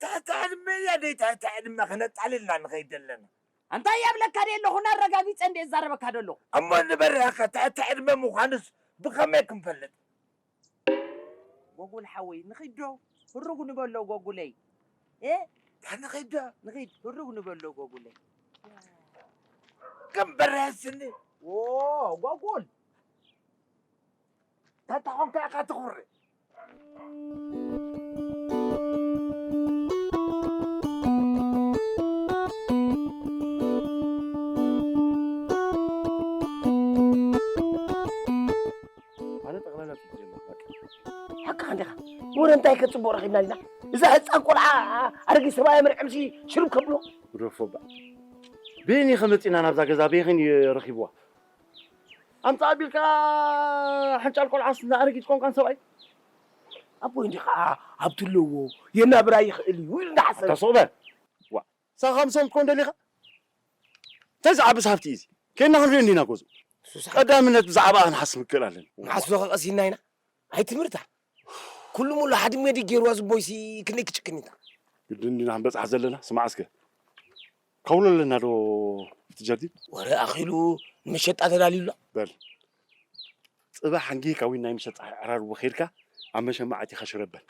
ትሕቲ ዕድመ እያ ደይ ትሕቲ ዕድመ ክነጣልልና ንኸይድ ዘለና። እንታይ እየ ኣብለካ ደየ ኣለኹ? እናረጋጊጸ እንደ እዛረበካ ደለኹ። እሞ ንበረኸ ትሕቲ ዕድመ ምዃኑስ ብኸመይ ክንፈልጥ? ጎጉል ሓወይ፣ ንኺድ ዶ? ህሩግ ንበሎ ጎጉለይ። እ? ንኺድ ዶ? ንኺድ፣ ህሩግ ንበሎ ጎጉለይ። ከም በረኸስኒ። ዎ፣ ጎጉል። ተተኾንካ ኢኻ ትኹሪ። ኣነ ጠቕላላ ጽቡቕ የለን፣ በቃ። ሓቅኻ እንዲኻ። ወረ እንታይ ከጽቡቕ ረኺብና ዲና? እዛ ህጻን ቆልዓ ኣረጊት ሰብኣይ መርዕምሲ ሽርብ ከብሎ። ግደፎ እባ። በየን ኢኸ መጺእና ናብዛ ገዛ? በየን እዩ ረኺብዋ? ኣምጻ ኣቢልካ ሕንጫል ቆልዓስ ንኣረጊት ቆንቋን ሰብኣይ? ኣቦይ እንዲኻ ሃብቲ ኣለዎ፣ የናብራ ይኽእል እዩ ኢሉ እንዳሓሰበ። ኣታ ሱቕ በል። ዋ፣ ንስኻ ከምሶም ክትኮን ደሊኻ? እንታይ ዝዓብስ ሃብቲ እዩ እዚ? ኬድና ክንሪኦ እንዲና ገዝኡ። ንሱስ ቀዳምነት ብዛዕባኣ ክንሓስብ ንክእል ኣለና። መዓስ ዶ ከቐሲና ኢና? ኣይትምህርታ። ኩሉ ሙሉ ሓድሜ ድዩ ገይርዋ ዝቦይሲ ክንደይ ክጭክን ኢታ? ግድን እንዲና ክንበጽሓ ዘለና። ስማዕ እስከ። ከውሎ ኣለና ዶ እቲ ጀርዲን? ወረ ኣኺሉ ንመሸጣ ተዳልዩ ኣሎ። በል። ጽባሕ ኣንጊህካ ወይ ናይ መሸጣ ዕራርቦ ኸይድካ ኣብ መሸማዕ ኣቲኻ ሽረብ በል።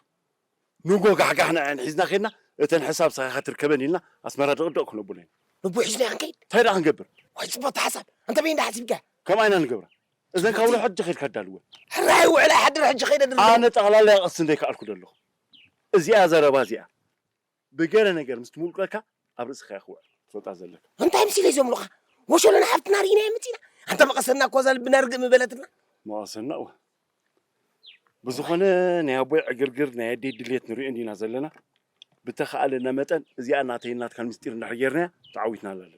ንጎ ጋሕጋሕና እየን ሒዝና ኸድና፣ እተን ሕሳብ ሰኺኻ ትርከበን ኢልና ኣስመራ ድቕድቕ ክነብሎ ኢና። ንቦ ሒዝና ክንከይድ? እንታይ ደኣ ክንገብር? ዋይ ጽቡቕ ሓሳብ። ኣንታ በይ እንዳ ሓሲብካ? ከምኣ ኢና ንገብራ። እዘን ካብ ውሎ ሕጂ ኸይድካ ኣዳልወን። ሕራይ ውዕል ኣይሓድር ሕጂ ኸይደ ድርብ። ኣነ ጠቕላላ ክቕስን ዘይከኣልኩ ዘለኹ። እዚኣ ዘረባ እዚኣ ብገለ ነገር ምስ ትምልቀካ ኣብ ርእስኻ እያ ክውዕል ትፈልጣ ዘለካ። እንታይ ምሲለ እዞም ሉኻ? ወሸሎን ሓፍትና ርኢና የምጺና። ኣንታ መቐሰና እኮ እዛ ልብና ርግእ ምበለትና። መቐሰና እወ። ብዝኾነ ናይ ኣቦይ ዕግርግር ናይ ኣደይ ድሌት ንሪኦ እንዲና ዘለና። ብተኻእለና መጠን እዚኣ ናተይን ናትካን ምስጢር እንድሕር ጌርናያ ተዓዊትና ኣለና።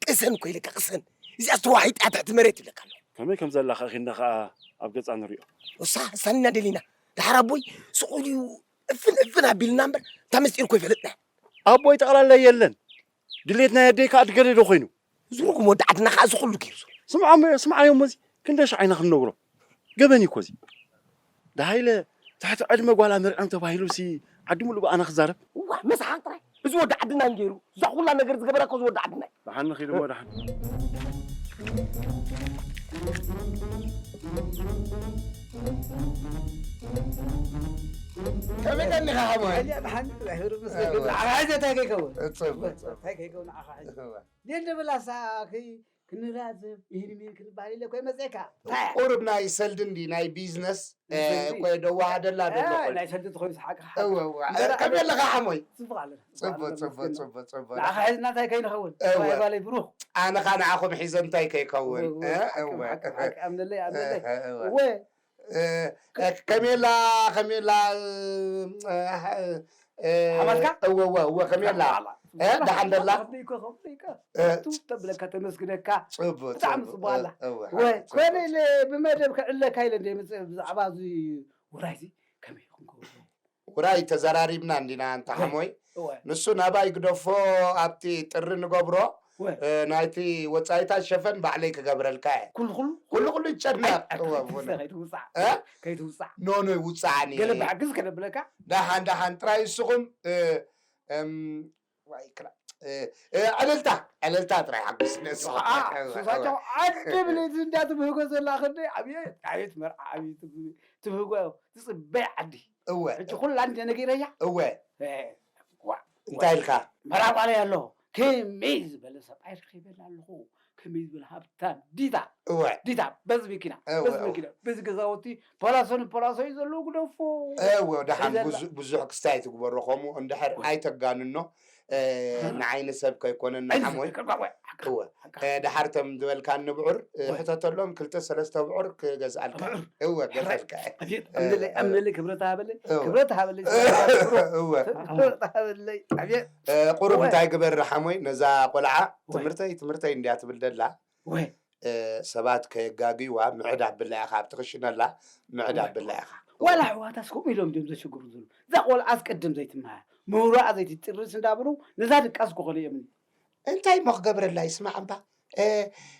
ቅሰን እኮ ኢለካ ቅሰን። እዚኣ ዝተዋሒጣ ትሕቲ መሬት ይብለካ ኣለኹ። ከመይ ከም ዘላ ከኺድና ኸኣ ኣብ ገጻ ንሪኦ። እሳ እሳንና ደሊና። ድሓር ኣቦይ ስቕ ኢሉ እዩ እፍን እፍን ኣቢልና እምበር እታ ምስጢር እኮ ይፈልጥና። ኣቦይ ጠቕላላ የለን። ድሌት ናይ ኣደይ ከኣ ድገደዶ ኮይኑ። ዝሩጉም ወዲ ዓድና ከኣ እዚ ኩሉ ገይሩ ዘሎ። ስምዖም፣ ስምዓዮ እሞ እዚ ክንደይ ሻዕ ኢና ክንነግሮ? ገበን እዩ እኮ እዚ። ደሃይለ ትሕቲ ዕድመ ጓል ኣመርዕዮም ተባሂሉሲ ዓዲ ሙሉእ ብኣና ክዛረብ? እዋ፣ መስሓቕ ጥራይ። እዚ ወዲ ዓድና እንገይሩ፣ እዛ ኩላ ነገር ዝገበረ እኮ እዚ ወዲ ዓድና እዩ። ደሓን ንኺድ እሞ ደሓን። ከመይ ቀኒኻ ሓሞይ? ኣያ ደሓን፣ ሕሩር ምስ እዋ። ገብ ንዓኻ ሕዚ እንታይ ከይከውን? እጽብ፣ እጽብ። እንታይ ከይከውን ንዓኻ ሕዚ? እዋ። ደል ደበላ ሳኺ ክንራዘብ ይህን ሚን ክንባል ኢለ ኮይ መጸካ። ታይ? ቁሩብ ናይ ሰልዲ እንዲ ናይ ቢዝነስ፣ እ፣ ንሰልዲ? ኮይ ደዋሃደላ እ፣ ደሎ ኮይ። ናይ ሰልዲ ትኾይኑ ሰሓቂ ሓቂ። እወ፣ እወ። እምበር ከመይ ኣለኻ ሓሞይ? ጽቡቕ ኣለና። ጽቡቕ ጽቡቕ፣ ኣለና፣ ጽቡቕ፣ ጽቡቕ፣ ጽቡቕ። ንዓኻ ሒዝና እንታይ ከይንኸውን? እወ። ዋይ ባለይ ብሩኽ። ኣነ ኸኣ ንዓኹም ሒዘ እንታይ ከይከውን? እወ፣ እወ። እ፣ ሓቂ፣ እወ። ሓቂ፣ ሓቂ፣ ኣምነለይ፣ ኣምነለይ። እህ፣ እወ። እወ። እ፣ እ፣ ከሜላ፣ ከሜላ፣ እ፣ እ፣ ሓማትካ? እወ፣ እወ፣ እወ፣ ከሜላ። ዋላ። እ፣ ደሓን ደላ? ከመይ እኮ፣ ከመይ እኮ። እ። ትውት ተብለካ፣ ተመስግነካ። ጽቡቅ፣ ብጣዕሚ ጽቡቅ። ጽቡቅ ኣላ። እ፣ እወ፣ ወይ፣ ሓቂ፣ ኮነ ጽቡቅ። ኢለ ብመደብ ክዕለካ ኢለ እንደ መጽእ ብዛዕባ እዚ ውራይ እዚ ከመይ ይኹን ክብሎ። ውራይ ተዘራሪብና እንዲና፣ ኣንታ ወይ፣ ሓሞይ። እወ። ንሱ ናባይ ግደፎ፣ ኣብቲ ጥሪ ንገብሮ፣ ወይ። እ፣ ናይቲ ወጻኢታት ሸፈን ባዕለይ ክገብረልካ እየ። ኩሉ፣ ኩሉ? ኩሉ፣ ኩሉ ይጨነቕ። ኣይ፣ ኣይ፣ እወ፣ ከይትውሳዕ፣ እወ። ከይትውሳዕ። እ? ከይትውሳዕ። ኖ፣ ኖ፣ ይውጻዕኒ። ገለ ብሓግዝ ከነብለካ? ደሓን፣ ደሓን፣ ጥራይ ንስኹም፣ እ፣ እም፣ ዋይ ክላ-፣ እ፣ እ፣ ዕልልታ፣ ዕልልታ ጥራይ ሓጉስ ነሱ። አ፣ ሱሳቸው ዓዲ ብለይ ዝንዳ ትብህጎ ዘላ ክንደይ ዓብየ፣ ዓብየት መርዓ ዓብየ ትብ-፣ ትብህጎ ትጽበይ ዓዲ። እወ። ሕጂ ኩላ እንደ ነጊረያ? እወ። እ፣ ዋ፣ እንታይ ኢልካ? መርዓ ጓለይ ኣሎ። ከመይ ዝበለ ሰብኣይ ረኺበላ ኣለኹ። ከመይ ዝበለ ሃብታም ዲታ። እወ። ዲታ፣ በዚ መኪና፣ እወ፣ በዚ እወ። መኪና፣ በዚ ገዛውቲ፣ ፖላሶ ንፖላሶ እዩ ዘለዎ ግደፎ። እወ፣ ደሓን ሒዘላ። ብዙ-፣ ብዙሕ ክስታይ ትግበሮ፣ ከምኡ እንድሕር እወ። ኣይተጋንኖ። እ፣ ንዓይኒ ሰብ ከይኮነና ሓሞይ። እወ። እ፣ ደሓር ቶም ዝበልካኒ ብዑር፣ እ፣ እወ። ሕተተሎም ክልተ ሰለስተ ብዑር ክገዝኣልካ። ብዑር? እወ፣ ሕራይ። ገዛልካ። ኣቤት፣ እ፣ ኣምለለይ፣ እ፣ ኣምለለይ፣ ክብረት ሃበለይ፣ እወ። ክብረት ሃበለይ፣ እወ። ክብረት ሃበለይ። ኣቤት። እ፣ ቁሩብ እወ። እንታይ ግበር ሓሞይ፣ ነዛ ቆልዓ እወ። ትምህርተይ፣ ትምህርተይ እንድያ ትብል ደላ። እወ። እ፣ ሰባት ከየጋግዩዋ ምዕድ ኣብላ ኢኻ፣ ኣብቲ ክሽነላ ምዕድ እወ። ኣብላ ኢኻ። ዋላ ኣሕዋታስ ከምኡ ኢሎም ድዮም ዘሸግሩ ዘለዉ? እዛ ቆልዓስ ቅድም ዘይትመሃር፣ ምህሮኣ ዘይትጥርስ እንዳበሉ ነዛ ድቃስ እኮ ከሊኦምኒ። እንታይ እሞ ክገብረላ ይስማዕ እምባ? እ፣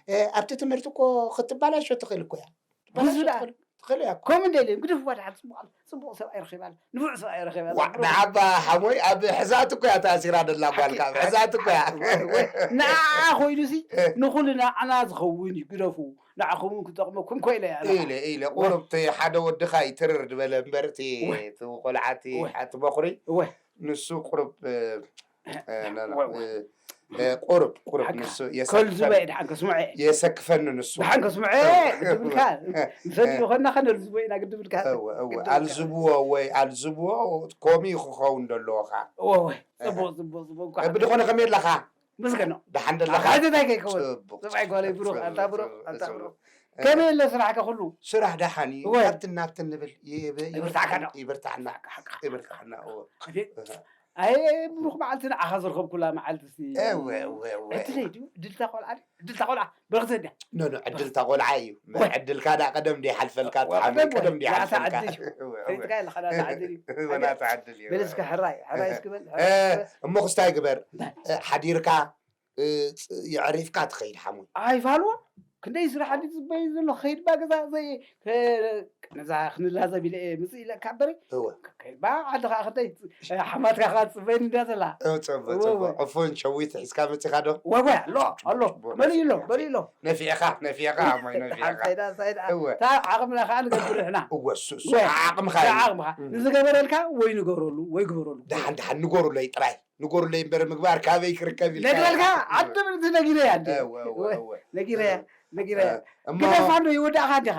እ፣ ኣብቲ ትምህርቲ እኮ ክትበላሾ ትኽእል እኮ እያ። ክትበላሾ ብዙ ደኣ ትኽእል፣ ትኽእል እያ እኮ። ከምኡ እንደ ኢለን ግደፍዋ ደሓን ጽቡቕ ኣላ። ጽቡቕ ሰብኣይ ረኺባ ኣላ። ንፉዕ ሰብኣይ ረኺባ ኣላ። ዋዕ፣ ብሩኽ። ንዓባ ሓሞይ ኣብ ሕዛት እኮ እያ ተኣሲራ ደላ ጓልካ። ኣብ ሕዛት እኮ እያ። ወይ፣ ወይ። ንዓኣ ኮይኑሲ እ። ንኹሉ ንዓና ዝኸውን እዩ። ግደፉ። ንዓኹም እውን ክጠቕመኩም ኮይነ እያ። ኢለ፣ ኢለ። ወይ። ቁሩብ እቲ ሓደ ወድኻ እዩ ትርር ዝበለ እምበር እቲ፣ ወይ። እቲ ቆልዓ እቲ፣ ወይ። እቲ በኹሪ ወይ። ንሱ ቁሩብ፣ እ፣ እ፣ ኖ፣ ኖ፣ ወይ፣ ወይ። እ፣ እ፣ ቁሩብ፣ ቁሩብ ሓቃ። ንሱ የሰክፈን-፣ ከልዝበ እዩ፣ ደሓን ከስምዖ እየ። የሰክፈኒ ንሱ። ደሓን ከስምዖ እየ፣ እወ፣ ግድብልካ። እወ። ንፈልጥ እ፣ እ። ዝኾንና ከነልዝቦ ኢና፣ ግድብልካ። እወ፣ እወ። ግድብልካ። ኣልዝብዎ ወይ ኣልዝብዎ፣ ከምኡ እዩ ክኸውን ዘለዎ ኸዓ። እወ፣ እወ። እህ። ጽቡቕ፣ ጽቡቕ፣ ጽቡቕ። እንኳዕ ብድኾነ ከመይ ኣለኻ? መስገን ነው። ደሓን ደለኻ? ሓተታይ ከይከውን። ጽቡቕ፣ ሰብኣይ ጓለይ ብሩኽ፣ ጽቡቕ፣ ኣንታ ብሩኽ፣ ጽቡቕ፣ ኣንታ ጽቡቕ። ብሩኽ። እ፣ ከመይ ኣሎ ስራሕካ ኩሉ? ስራሕ ደሓን እዩ። እወ። ካብትን ናብትን ንብል። ይብ-፣ ይብርታዕካ ይብርታዕና፣ ዶ? ይብርታዕና፣ ይብርታዕካ፣ ሓቃ፣ ይብርታዕና። እወ። ኣቤት። እህ። ኣየ፣ ብሩኽ መዓልቲ ንዓኻ ዝረኸብኩላ መዓልቲ እስቲ። እወ፣ እወ፣ እወ፣ እቲ እወ። ደይ ድዩ? ዕድልታ ቆልዓ ድዩ? ዕድልታ ቆልዓ በረኽቲ እንድያ። ኖ፣ ኖ፣ ዕድልታ ቆልዓ እዩ። እወ። ዕድልካ ደኣ ቀደም ድዩ ይሓልፈልካ? እወ፣ ተሓሚ ቀደም ቀደም ድዩ እወ። ያታ ይሓልፈልካ? ዕድል እዩ። እወ፣ እወ። ሬትካ የለኻ፣ ናታ ዕድል እዩ። እወ፣ ናታ ዕድል እዩ። በል እስከ ሕራይ፣ ሕራይ እስኪ በል፣ እ፣ ሕራይ እስኪ በል። እሞ ክስታይ ግበር። እንታይ? እ፣ ሓዲርካ እ፣ ጽ-፣ የዕሪፍካ ትኸይድ ሓሙይ። ኣይፋልዎ። ክንደይ ስራሕ ድዩ ዝጽበይ ዘሎ? ከይድባ ገዛ ዘይ-፣ ከ-፣ ነዛ ክንላዘብ ኢለ እየ ምጽእ ኢለካ እምበሪ። እወ። ከይድባ ዓዲ ኸዓ ክንደይ፣ እ፣ ሓማትካ ኸዓ ትጽበይኒ እንድያ ዘላ። እ፣ ጽቡቕ፣ እወ፣ ጽቡቕ። እወ። ዕፉን ሸዊት ሒዝካ መጺኻ ዶ? ወ-፣ ወ-፣ ኣሎ፣ ኣሎ። ጽቡቕ፣ መሊኡ ኣሎ፣ ጽቡቕ። መሊኡ ኣሎ። ነፊዕኻ፣ ነፊዕኻ ሓሞይ፣ ነፊዕኻ። ሳይዳ፣ ሳይዳ። እወ። እታ ዓቕምና ኸዓ ንገብር ንሕና። እወ፣ እሱ፣ እሱ። ወ-፣ ዓቕምኻ እዩ። ዓቕምኻ። እም። ንዝገበረልካ ወይ ንገረሉ፣ ወይ ግበረሉ። ደሓን፣ ደሓን ንገሩለይ ጥራይ። ንገሩለይ እምበር ምግባር ካበይ ክርከብ ኢልካ ነግረልካ፣ ኢኻ። ዓዲ ምእንቲ ነጊረያ እንዴ? እወ፣ እወ፣ ወ-፣ እወ። ነጊረያ፣ እወ። ነጊረያ። እሞ ግደፋ እንዶ ይወዳእኻ እንዲኻ።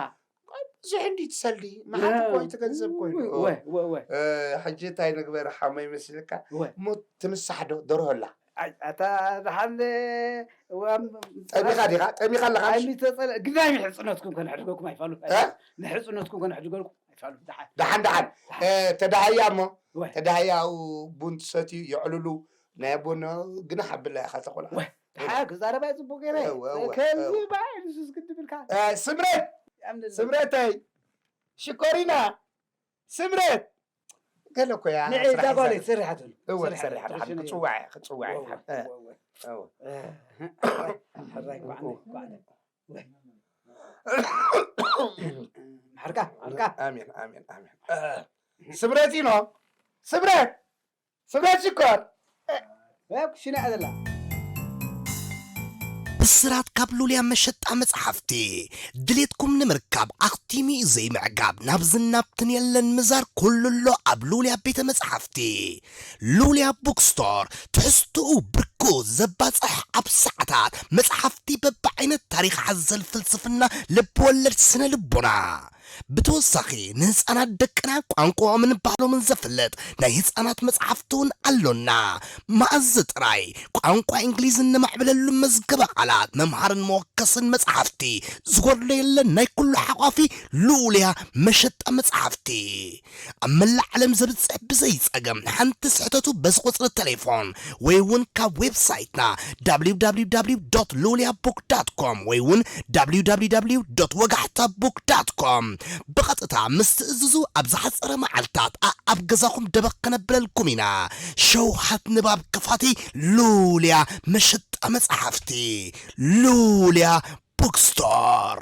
ብዙሕ እንዲ ትሰልዲ፣ መዓት እኮ እዩ እቲ ገንዘብ ኮይኑ። እወ፣ እወ፣ እወ። እ፣ ሕጂ እንታይ ንግበር ሓሞይ መሲልካ? እወ። እሞ ትምሳሕ ዶ? ደርሆ ኣላ? ኣይ፣ ኣታ ደሓን፣ እዋም-፣ ጠሚኻ ዲኻ? ጠሚኻ ኣለኻ? ኣይ፣ ምሽ? ሚተጸለ-፣ ግዳይ ንሕጽነትኩም ከነሕድገኩም ኣይፋሉን። እ? ንሕጽነትኩም ከነሕድገኩም ኣይፋሉን። ደሓን። ደሓን፣ ደሓን። ደሓን። እ፣ ተዳሃያ እሞ፣ እወ። ተዳሃያ ኣብኡ ቡን ትሰትዩ፣ የዕልሉ፣ ናይ ኣቦና ግናሕ ኣብላ ኢኻ ተቆልዓ። እወ። ደሓን ክዛረባ እየ ጽቡቅ ገይረ። እወ፣ እወ፣ ከልቢ እወ። ባይ ንሱስ ግድብልካ። እ፣ ስምረት! ኣምንለ። ስምረተይ! ሽኮሪና! ስምረት! ገለ እኮ እያ ንዒ ስራሕ እዛ ጓለይ ይዛረብ። ትሰርሕ ኣትብል። እወ፣ ትሰርሕ ትሰርሕ ኣትብል። ኣትብል። ክትጽዋዕ እያ፣ ክትጽዋዕ እያ። እወ፣ እወ፣ እወ። እወ። እ፣ ሕራይ፣ ኳዕነ፣ ኳዕነ። መሓርካ፣ መሓርካ። ኣሜን፣ ኣሜን፣ ኣሜን። እ፣ ስምረት ኢኖ፣ ስምረት! ስምረት ሽኮር! እ፣ ኩሽና እያ ዘላ። ብስራት ካብ ሉልያ መሸጣ መጽሓፍቲ። ድሌትኩም ንምርካብ ኣኽቲሙ እዩ ዘይምዕጋብ። ናብዝን ናብትን የለን ምዛር፣ ኩሉ ኣሎ ኣብ ሉልያ ቤተ መጽሓፍቲ። ሉልያ ቡክስቶር፣ ትሕዝትኡ ብርኩ ዘባጽሕ፣ ኣብ ሰዓታት መጽሓፍቲ በብዓይነት፣ ታሪኽ ሓዘል፣ ፍልስፍና፣ ልብ ወለድ፣ ስነ ልቦና። ብተወሳኺ ንህፃናት ደቅና ቋንቋኦምን ባህሎምን ዘፍልጥ ናይ ህፃናት መፅሓፍቲ እውን ኣሎና። መኣዝ ጥራይ ቋንቋ እንግሊዝ እነማዕብለሉ መዝገበ ቃላት፣ መምሃርን መወከስን መፅሓፍቲ ዝጎድሎ የለን። ናይ ኩሉ ሓቋፊ ልኡልያ መሸጣ መፅሓፍቲ ኣብ መላእ ዓለም ዘብፅሕ ብዘይ ፀገም። ሓንቲ ስሕተቱ በዚ ቁፅሪ ቴሌፎን ወይ እውን ካብ ዌብሳይትና www.luliabook.com ወይ እውን www.ወጋሕታbook.com ብቐጥታ ምስ ትእዝዙ ኣብ ዝሓፀረ መዓልታት ኣኣብ ገዛኹም ደበኽ ከነብለልኩም ኢና። ሸውሃት ንባብ ክፋቲ ሉልያ መሸጣ መፅሓፍቲ ሉልያ ቡክስቶር።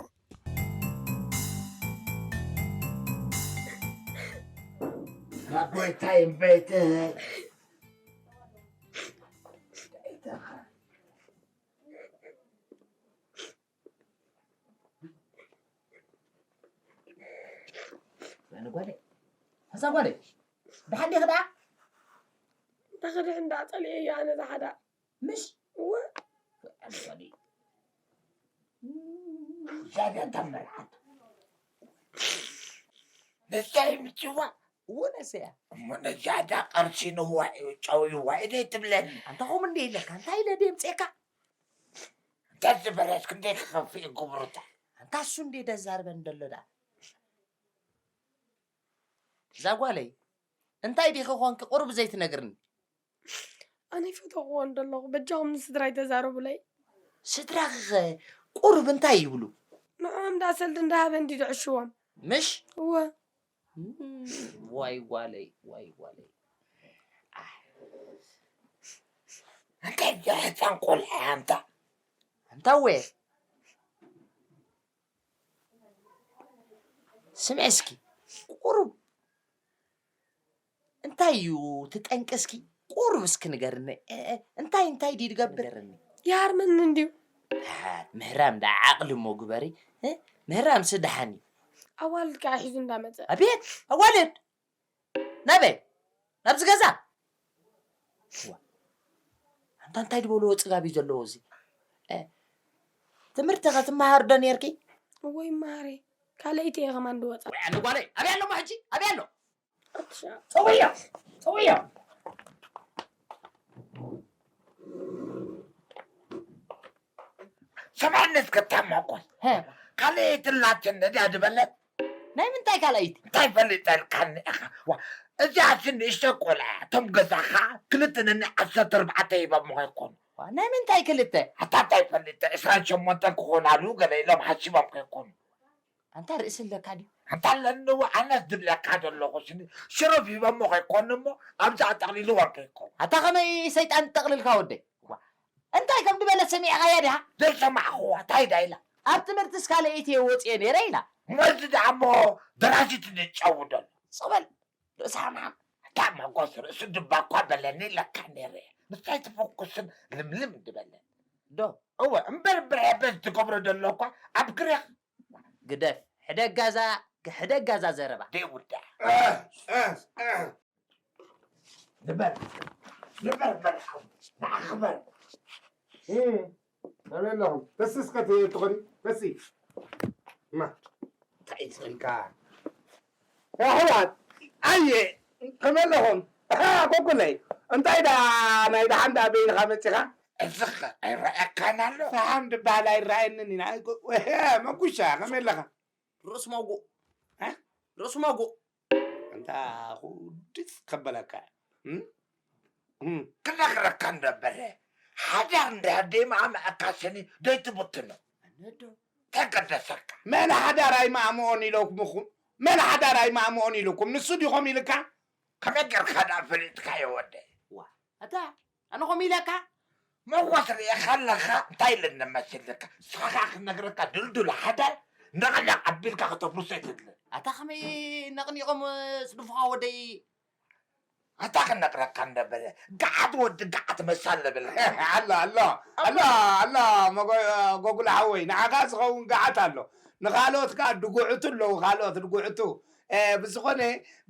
ናጎይታይ እምበይተይ ኣነ ጓለይ፣ እዛ ጓለይ፣ ደሓን ዲኺ ደኣ? እንተ ክድሕን ደኣ ጸሊኤያ ኣነ ዝሓዳ። ምሽ? እወ። ኣነ ጓለይ። ዛጋ እታ መርዓት። ንሳ ይምችዋ። እወ ነሰያ። እሞ ነዛ ዳ ቀርሲ ንዋይ ጨውይዋይ ደይ ትብለኒ። ኣንታ ኹም እንደ ኢለካ እንታይ ኢለ ደምፅኤካ? እንታይ ዝበረስ ክንደይ ክኸፍእ ግብሩታ። ኣንታ እሱ እንደ ደዛርበን ደሎ ዳ እዛ ጓለይ እንታይ ዲኺ ኾንኪ ቁሩብ ዘይትነግርኒ? ኣነ ይፈተኽዎ እንደለኹ በጃኹም ንስድራይ ተዛረቡለይ። ስድራኺኸ ቁሩብ እንታይ ይብሉ? ንዕኦም ደኣ ሰልዲ እንዳሃበ እንዲ ድዕሽዎም። ምሽ? እወ። ዋይ ጓለይ ዋይ ጓለይ። እንታይ ሕፃን ቆልዓ ኣንታ ኣንታ ወ ስምዒ እስኪ ቁሩብ እንታይ እዩ እቲ ጠንቂ እስኪ ቁሩብ እስኪ ንገርኒ እንታይ እንታይ ድዩ ድገብር ይሃርመኒ እንድዩ ምህራም ዳ ዓቕሊ እሞ ግበሪ ምህራም ስደሓኒ ኣዋልድ ከዓ ሒዙ እንዳመፀ ኣቤት ኣዋልድ ናበይ ናብዚ ገዛ ኣንታ እንታይ ዝበልዎ ፅጋብ እዩ ዘለዎ እዚ ትምህርቲ ከትመሃር ዶ ነርኪ እወይ መሃሪ ካልኣይቲ እየ ከማን ድወፃ ወይ ኣነ ጓለይ ኣበይ ኣሎ ሕጂ ኣበይ ኣሎ ፅውዮ ፅውዮ ሰማዕነት ከተማጎል ካልኣይቲ ላትን ነዳ ድበለት ናይ ምንታይ ካልኣይቲ እንታይ ፈሊጠልካኒ ኢኻ እዚኣሲ ንእሽተ ቆልዓ እቶም ገዛኻ ክልተ ነኒ ዓሰርተ ኣርባዕተ ሂቦም ኾይኮኑ ናይ ምንታይ ክልተ ኣታ እንታይ ፈሊጠ ዕስራን ሸሞንተን ክኾናሉ ገለ ኢሎም ሓሲቦም ከይኮኑ ኣንታ ርእሲ ኣለካ ድዩ ኣንታ ኣለኒ ኣነስ ዝብለካ ዘለኹ ሽረፍ ሂቦሞ ከይኮኑ እሞ ኣብዛ ኣጠቕሊልዎም ከይኮኑ ኣታ ከመይ ሰይጣን ጠቕልልካ ወደይ እንታይ ከም ዝበለት ሰሚዕኻያ ድኻ ዘይሰማዕኽዋ እንታይ ዳ ኢላ ኣብ ትምህርቲ እስካለ ኢትዮ ወፅየ ነይረ ኢላ መዚ ደኣ እሞ ደራሲት ንጨውደሉ ፅበል ርእሲ ሓምሓም እታ መጎስ ርእሲ ድባ እኳ በለኒ ኢለካ ነይረ እየ ንሳይ ትፈኩስን ልምልም ድበለን ዶ እወ እምበር ብርዕበት ትገብሮ ዘሎ እኳ ኣብ ግሬኽ ግደፍ ሕደጋዛ ሕደጋዛ ዘረባ ደይውዳ ንበር ንበር በል ሓው ንዓኽበር ከመይ ኣለኹም ተስስ ከትትኾኒ ተሲ ማ እንታይ ይፅንካ ኣሕዋት ኣየ ከመይ ኣለኹም ጎጉለይ እንታይ ዳ ናይ ደሓን ዳ በይንኻ መፂኻ እዝኸ ኣይረኣካን ኣሎ ፈሓም ድበሃል ኣይረኣየንን ኢና መጉሻ ከመይ ኣለኻ ርእሲ መጉእ ርእሲ መጉእ ኣንታ ኩድስ ከበለካ ክነግረካ እንደበረ ሓዳር እንድሕር ደይማእመዐካ ስኒ ደይትብትኖ ተገደሰካ መን ሓዳር ኣይማእምኦን ኢለኩምኹም መን ሓዳር ኣይማእምኦን ኢልኩም ንሱ ዲኹም ኢልካ ከመይ ጌርካ ደኣ ፈሊጥካዮ ወደይ ኣታ ኣነ ከምኡ ኢለካ መጎስ ርኢኻ ኣለኻ እንታይ ኢለ ነመስልካ ንስኻ ከዓ ክነግረካ ድልዱል ሓዳር ነቕነቕ ኣቢልካ ከተፍርሶ ኣይትድልን ኣታ ከመይ ነቕኒቖም ስድፉኻ ወደይ ኣታ ክነግረካ እንደበለ ገዓት ወዲ ገዓት መሳል ለብል ኣሎ ኣሎ ኣሎ ኣሎ ጎጉላ ሓወይ ንዓኻ ዝኸውን ገዓት ኣሎ ንኻልኦት ከዓ ድጉዕቱ ኣለዉ ካልኦት ድጉዕቱ ብዝኾነ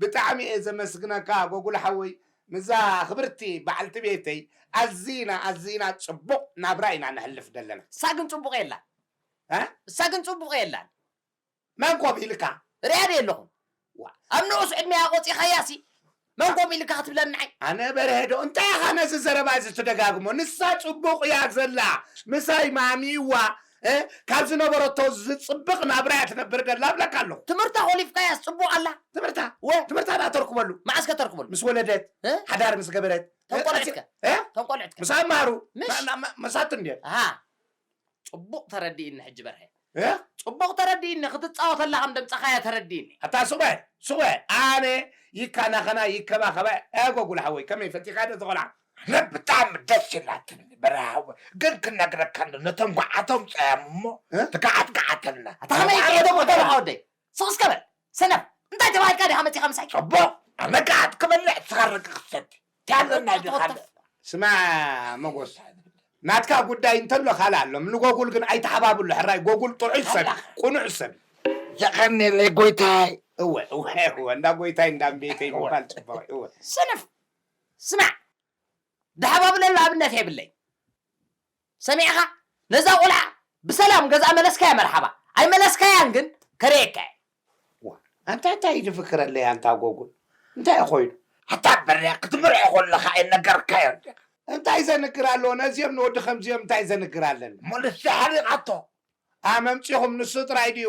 ብጣዕሚ እየ ዘመስግነካ ጎጉላ ሓወይ ምዛ ክብርቲ በዓልቲ ቤተይ ኣዚና ኣዚና ፅቡቕ ናብራ ኢና ነሕልፍ ዘለና። እሳ ግን ፅቡቕ የላን። እ? እሳ ግን ፅቡቕ የላን። መን ኮፍ ኢልካ? ሪኣ ድየ ኣለኹ። ዋ፣ ኣብ ንኡስ ዕድመያ ቆፂኻያሲ መን ኮፍ ኢልካ ክትብለኒ ንዓይ? ኣነ በርሀ ዶ እንታይ ኢኻ ነዚ ዘረባ እዚ ትደጋግሞ? ንሳ ፅቡቕ እያ ዘላ። ምሳይ ማሚዋ እ? ካብ ዝነበረቶ ዝፅብቕ ናብራ እያ ትነብር ዘላ እብለካ ኣለኹ። ትምህርታ ኮሊፍካያስ ፅቡቕ ኣላ። ትምህርታ ወ ትምህርታ ዳ ተርክበሉ መዓስ ከተርክበሉ? ምስ ወለደት እ? ሓዳር ምስ ገበረት ተንቆልዕትከ እ? ተንቆልዕትከ ምስ ኣማሩ መ- መ- መ- መሳቱ እንድዮም ኣሃ ፅቡቕ ተረዲእኒ ሕጂ በርሀ እ? ፅቡቕ ተረዲእኒ ክትፃወተላ ከም ደምፀኻያ ተረዲእኒ ኣታ ሱቐ ሱቐ ኣነ ይካናኸና ይከባኸባ ኣጎጉል ሓወይ ከመይ ፈቲኻ ዶ ተቆልዓ ኣነ ብጣዕሚ ደስ ኢላትኒ በረሃ ሓወይ ግን ክነግረካ እንዶ ነቶም ጓዓቶም ፀያም እሞ እ? ትግዓት ግዓተልና ኣታ ከመይ ይቀየዶም ወደለኻ ወደይ ስቕ እስከ በል ሰነፍ እንታይ ተባሂልካ ዲኻ መፂኻ ምሳይ ፅቡቕ ኣነ ግዓት ክበልዕ ስኻ ረቂ ክሰቲ ትያለና ዲኻ ስማ መጎስ ናትካ ጉዳይ እንተሎ ካልእ ኣሎ ንጎጉል ግን ኣይተሓባብሎ ሕራይ ጎጉል ጥዑይ ሰብ ቁኑዕ ሰብ የቐኔለይ ጎይታይ እወ እወ እወ እንዳ ጎይታይ እንዳ ቤተይ ምባል ፅቡቕ እወ ሰነፍ ስማዕ ድሓባብለሉ ኣብነት የብለይ ሰሚዕኻ ነዛ ቆልዓ ብሰላም ገዛ መለስካያ መርሓባ ኣይመለስካያን ግን ከርእየካ እየ ዋ፣ ኣንታ እንታይ እዩ ዝፍክረለይ ኣንታ ጎጉል? እንታይ ኮይኑ? ኣታ በርያ ክትምርዖ ከለኻ ኣይነገርካዮ እንዲኻ? እንታይ ዘንግር ኣለዎ? ነዚኦም ንወዲ ከምዚኦም እንታይ ዘንግር ኣለኒ? ሙልሲ ሓሪቓቶ። ኣመምፂኹም ንሱ ጥራይ ድዩ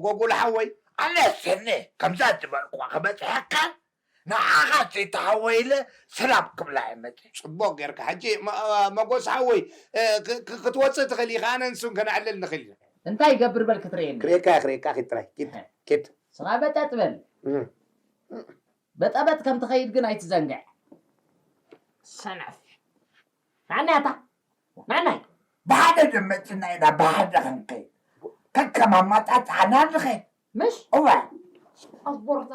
ጎጉል ሓወይ? ኣነ ስኒ ከምዛ ዝበልኩዋ ክበፅሐካ ንዓኻ ዘይተሃወ ኢለ ሰላም ክብላ እየ መፅእ። ፅቡቅ ጌርካ። ሕጂ መጎስ ሓወይ ክትወፅእ ትኽእል ኢኻ፣ ኣነ ንሱን ከነዕልል ንኽእል ኢና። እንታይ ይገብር በል ክትርእየኒ። ክርእየካ እየ ክርእየካ ኪድ ጥራይ ኪድ ኪድ። ስኻ በጠጥ በል። በጠበጥ ከም ትኸይድ ግን ኣይትዘንግዕ። ሰነፍ ናናታ ናናይ ብሓደ ደመፅና ኢና ብሓደ ክንከይድ ከከም ኣማጣፅዓና ንኸይድ። ምሽ እዋ ኣቦርታ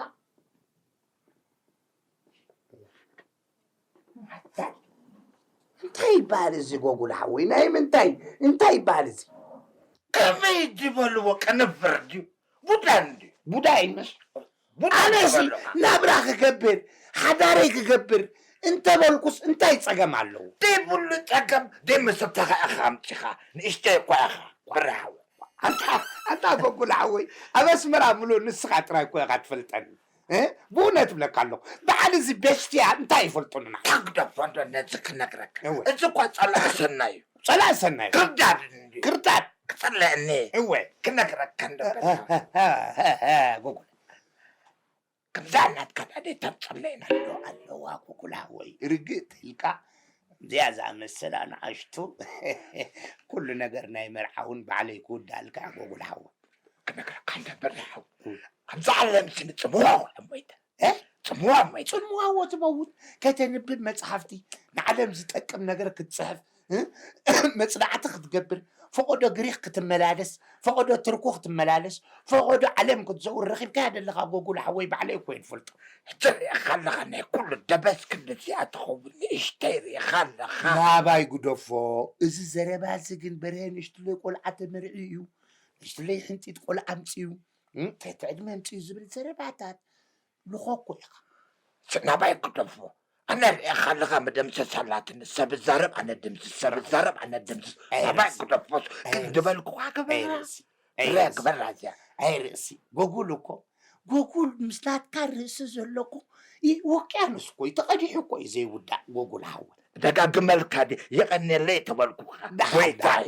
እንታይ ይበሃል እዚ ጎጉል ሓወይ? ናይ ምንታይ እንታይ ይበሃል እዚ? ከመይ ዝበልዎ ቅንፍር ድዩ ቡዳ እንድዩ። ቡዳ ይመስ ኣነሲ ናብራ ክገብር ሓዳረይ ክገብር እንተበልኩስ እንታይ ፀገም ኣለዎ? ዘይብሉ ፀገም ዘይመሰተኻ ኢኻ ኣምፂኻ ንእሽተይ እኳ ኢኻ ብራሃወ ኣንታ ጎጉል ሓወይ ኣብ ኣስመራ ምሉእ ንስኻ ጥራይ እኮ ኢኻ ትፈልጠኒ። ብእውነት እብለካ ኣለኹ በዓል እዚ ቤስቲያ እንታይ ይፈልጡና? ተግደፎ እንዶ ነዚ ክነግረካ እወ። እዚ እኳ ጸላኢ ሰናይ እዩ። ጸላኢ ሰናይ እዩ። ክርዳድ እንዲ ክርዳድ ክጸልአኒ እወ። ክነግረካ እንዶ ጎጉል ከምዛ ናትካ ዳደ ተምጸለየና ኣሎ ኣለዋ ኩኩላ ወይ ርግእ ትልካ እዚኣ ዝኣመሰላ ንኣሽቱ ኩሉ ነገር ናይ መርዓ እውን ባዕለይ ክውዳልካ ጎጉል ሓወ ክነግረካ እንደ በርሕ ኣብዛ ዓለም ስኒ ጽምዋ ውዕል ሞይተ ጽምዋ ሞይተ ጽምዋ ወትመውት ከተንብብ መጽሓፍቲ ንዓለም ዝጠቅም ነገር ክትጽሕፍ መጽናዕቲ ክትገብር ፈቐዶ ግሪኽ ክትመላለስ ፈቐዶ ትርኩ ክትመላለስ ፈቐዶ ዓለም ክትዘውር ረኺብካያ ደለኻ ጎጉል ሓወይ ባዕለይ እኮ ይፈልጦ ሕጂ ርኢኻ ኣለኻ ናይ ኩሉ ደበስ ክንድዚኣ ትኸውን ንእሽተይ ርኢኻ ኣለኻ ናባይ ግደፎ እዚ ዘረባ እዚ ግን በርሀ ንእሽትለይ ቆልዓ ተመርዒ እዩ ንእሽትለይ ሕንጢት ቆልዓ ኣምፅዩ ትሕቲ ዕድመ ኣምፅዩ ዝብል ዘረባታት ልኾኮ ኢኻ ናባይ ግደፎ ኣነ ርኢኻ ኣለኻ መደምሰስ ኣላትኒ ሰብ ዛረብ ኣነ ድምስስ ሰብ ዛረብ ኣነ ድምስስ ናባይ ግደፎስ ግን ዝበልኩኻ ግበራ ግበራ እዚኣ ኣይ ርእሲ ጎጉል እኮ ጎጉል ምስ ናትካ ርእሲ ዘለኩ ውቅያኖስ እኮ እዩ ተቐዲሑ እኮ እዩ ዘይውዳእ ጎጉል ሓወ ደጋግመልካ የቐንየለይ ተበልኩኻ ጎይታይ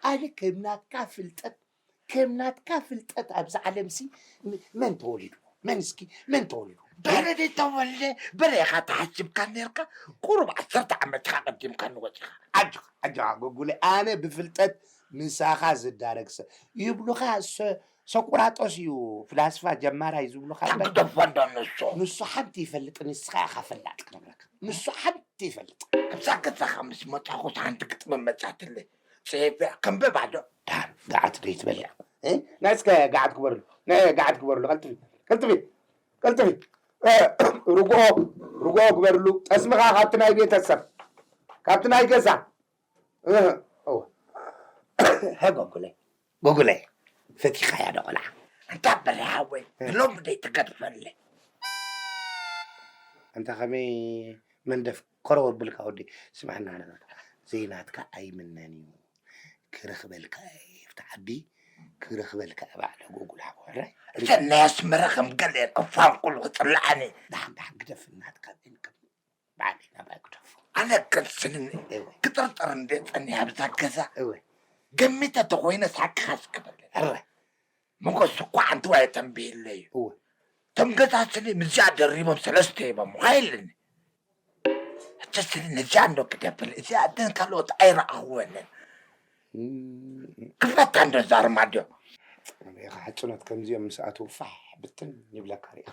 ኣነ ከም ናትካ ፍልጠት ከም ናትካ ፍልጠት ኣብዚ ዓለምሲ መን ተወሊዱ መን እስኪ መን ተወሊዱ በረደ ተወልደ በረኻ ተሓሲብካ ነርካ ቁሩብ ዓሰርተ ዓመትካ ቀዲምካ ንወፂኻ ኣጆኻ ኣጆኻ ጎጉለ ኣነ ብፍልጠት ምሳኻ ዝዳረግ ሰብ ይብሉኻ ሰቁራጦስ እዩ ፍላስፋ ጀማራይ ዝብሉኻ ግደፎ እንዶ ንሱ ንሱ ሓንቲ ይፈልጥ ንስኻ ኢኻ ፈላጥ ክነግረካ ንሱ ሓንቲ ይፈልጥ ኣብዛ ገዛኻ ምስ መጣኹ ሓንቲ ግጥሚ መጻትለይ ጽሒፈ ከንብባ ዶ ደሓን ገዓት ዶ ይትበልዕ ናይ እስከ ገዓት ግበርሉ ናይ ገዓት ግበርሉ ቀልጥፊ ቀልጥፊ ቀልጥፊ ርግኦ ርግኦ ግበርሉ ጠስምኻ ካብቲ ናይ ቤተሰብ ካብቲ ናይ ገዛ ጎጉለይ ጎጉለይ ፈቲኻያ ዶ ቆልዓ እንታ በሪሃወይ ሎሚ ደይ ትገድፈለይ እንተ ከመይ መንደፍ ኮረው ኣብልካ ወዲ ስምዐና ነገር ዘይናትካ ኣይምነን እዩ ክረኽበልካ ኣብቲ ዓዲ ክረኽበልካ ባዕለ ጎጉል ሓወረ እተን ናይ ኣስመራ ከም ገለ እፋንቁል ክጥልዓኒ ዳሕን ዳሕን ግደፍ እናትካ በዓል ናባይ ግደፎ ኣነ ከልስንኒ ክጥርጥር እንደ ጸኒሕ ኣብዛ ገዛ ገሚተ ተኮይነ ሳክኻስ ክበለ እረ ሞጎስ እኳ ሓንቲ ዋየ ተንቢህለዩ እወ እቶም ገዛ ስኒ ምዚኣ ደሪቦም ሰለስተ ሂቦም ኳ የለኒ እቲ ስኒ ነዚኣ እንዶ ክደብል እዚኣ ደን ካልኦት ኣይረኣኽወንን ክፈታ እንዶ ዛርማ ድዮ ሪኢኻ ሕፅኖት ከምዚኦም ምስ ኣትዉ ፋሕ ብትን ይብለካ ሪኢኻ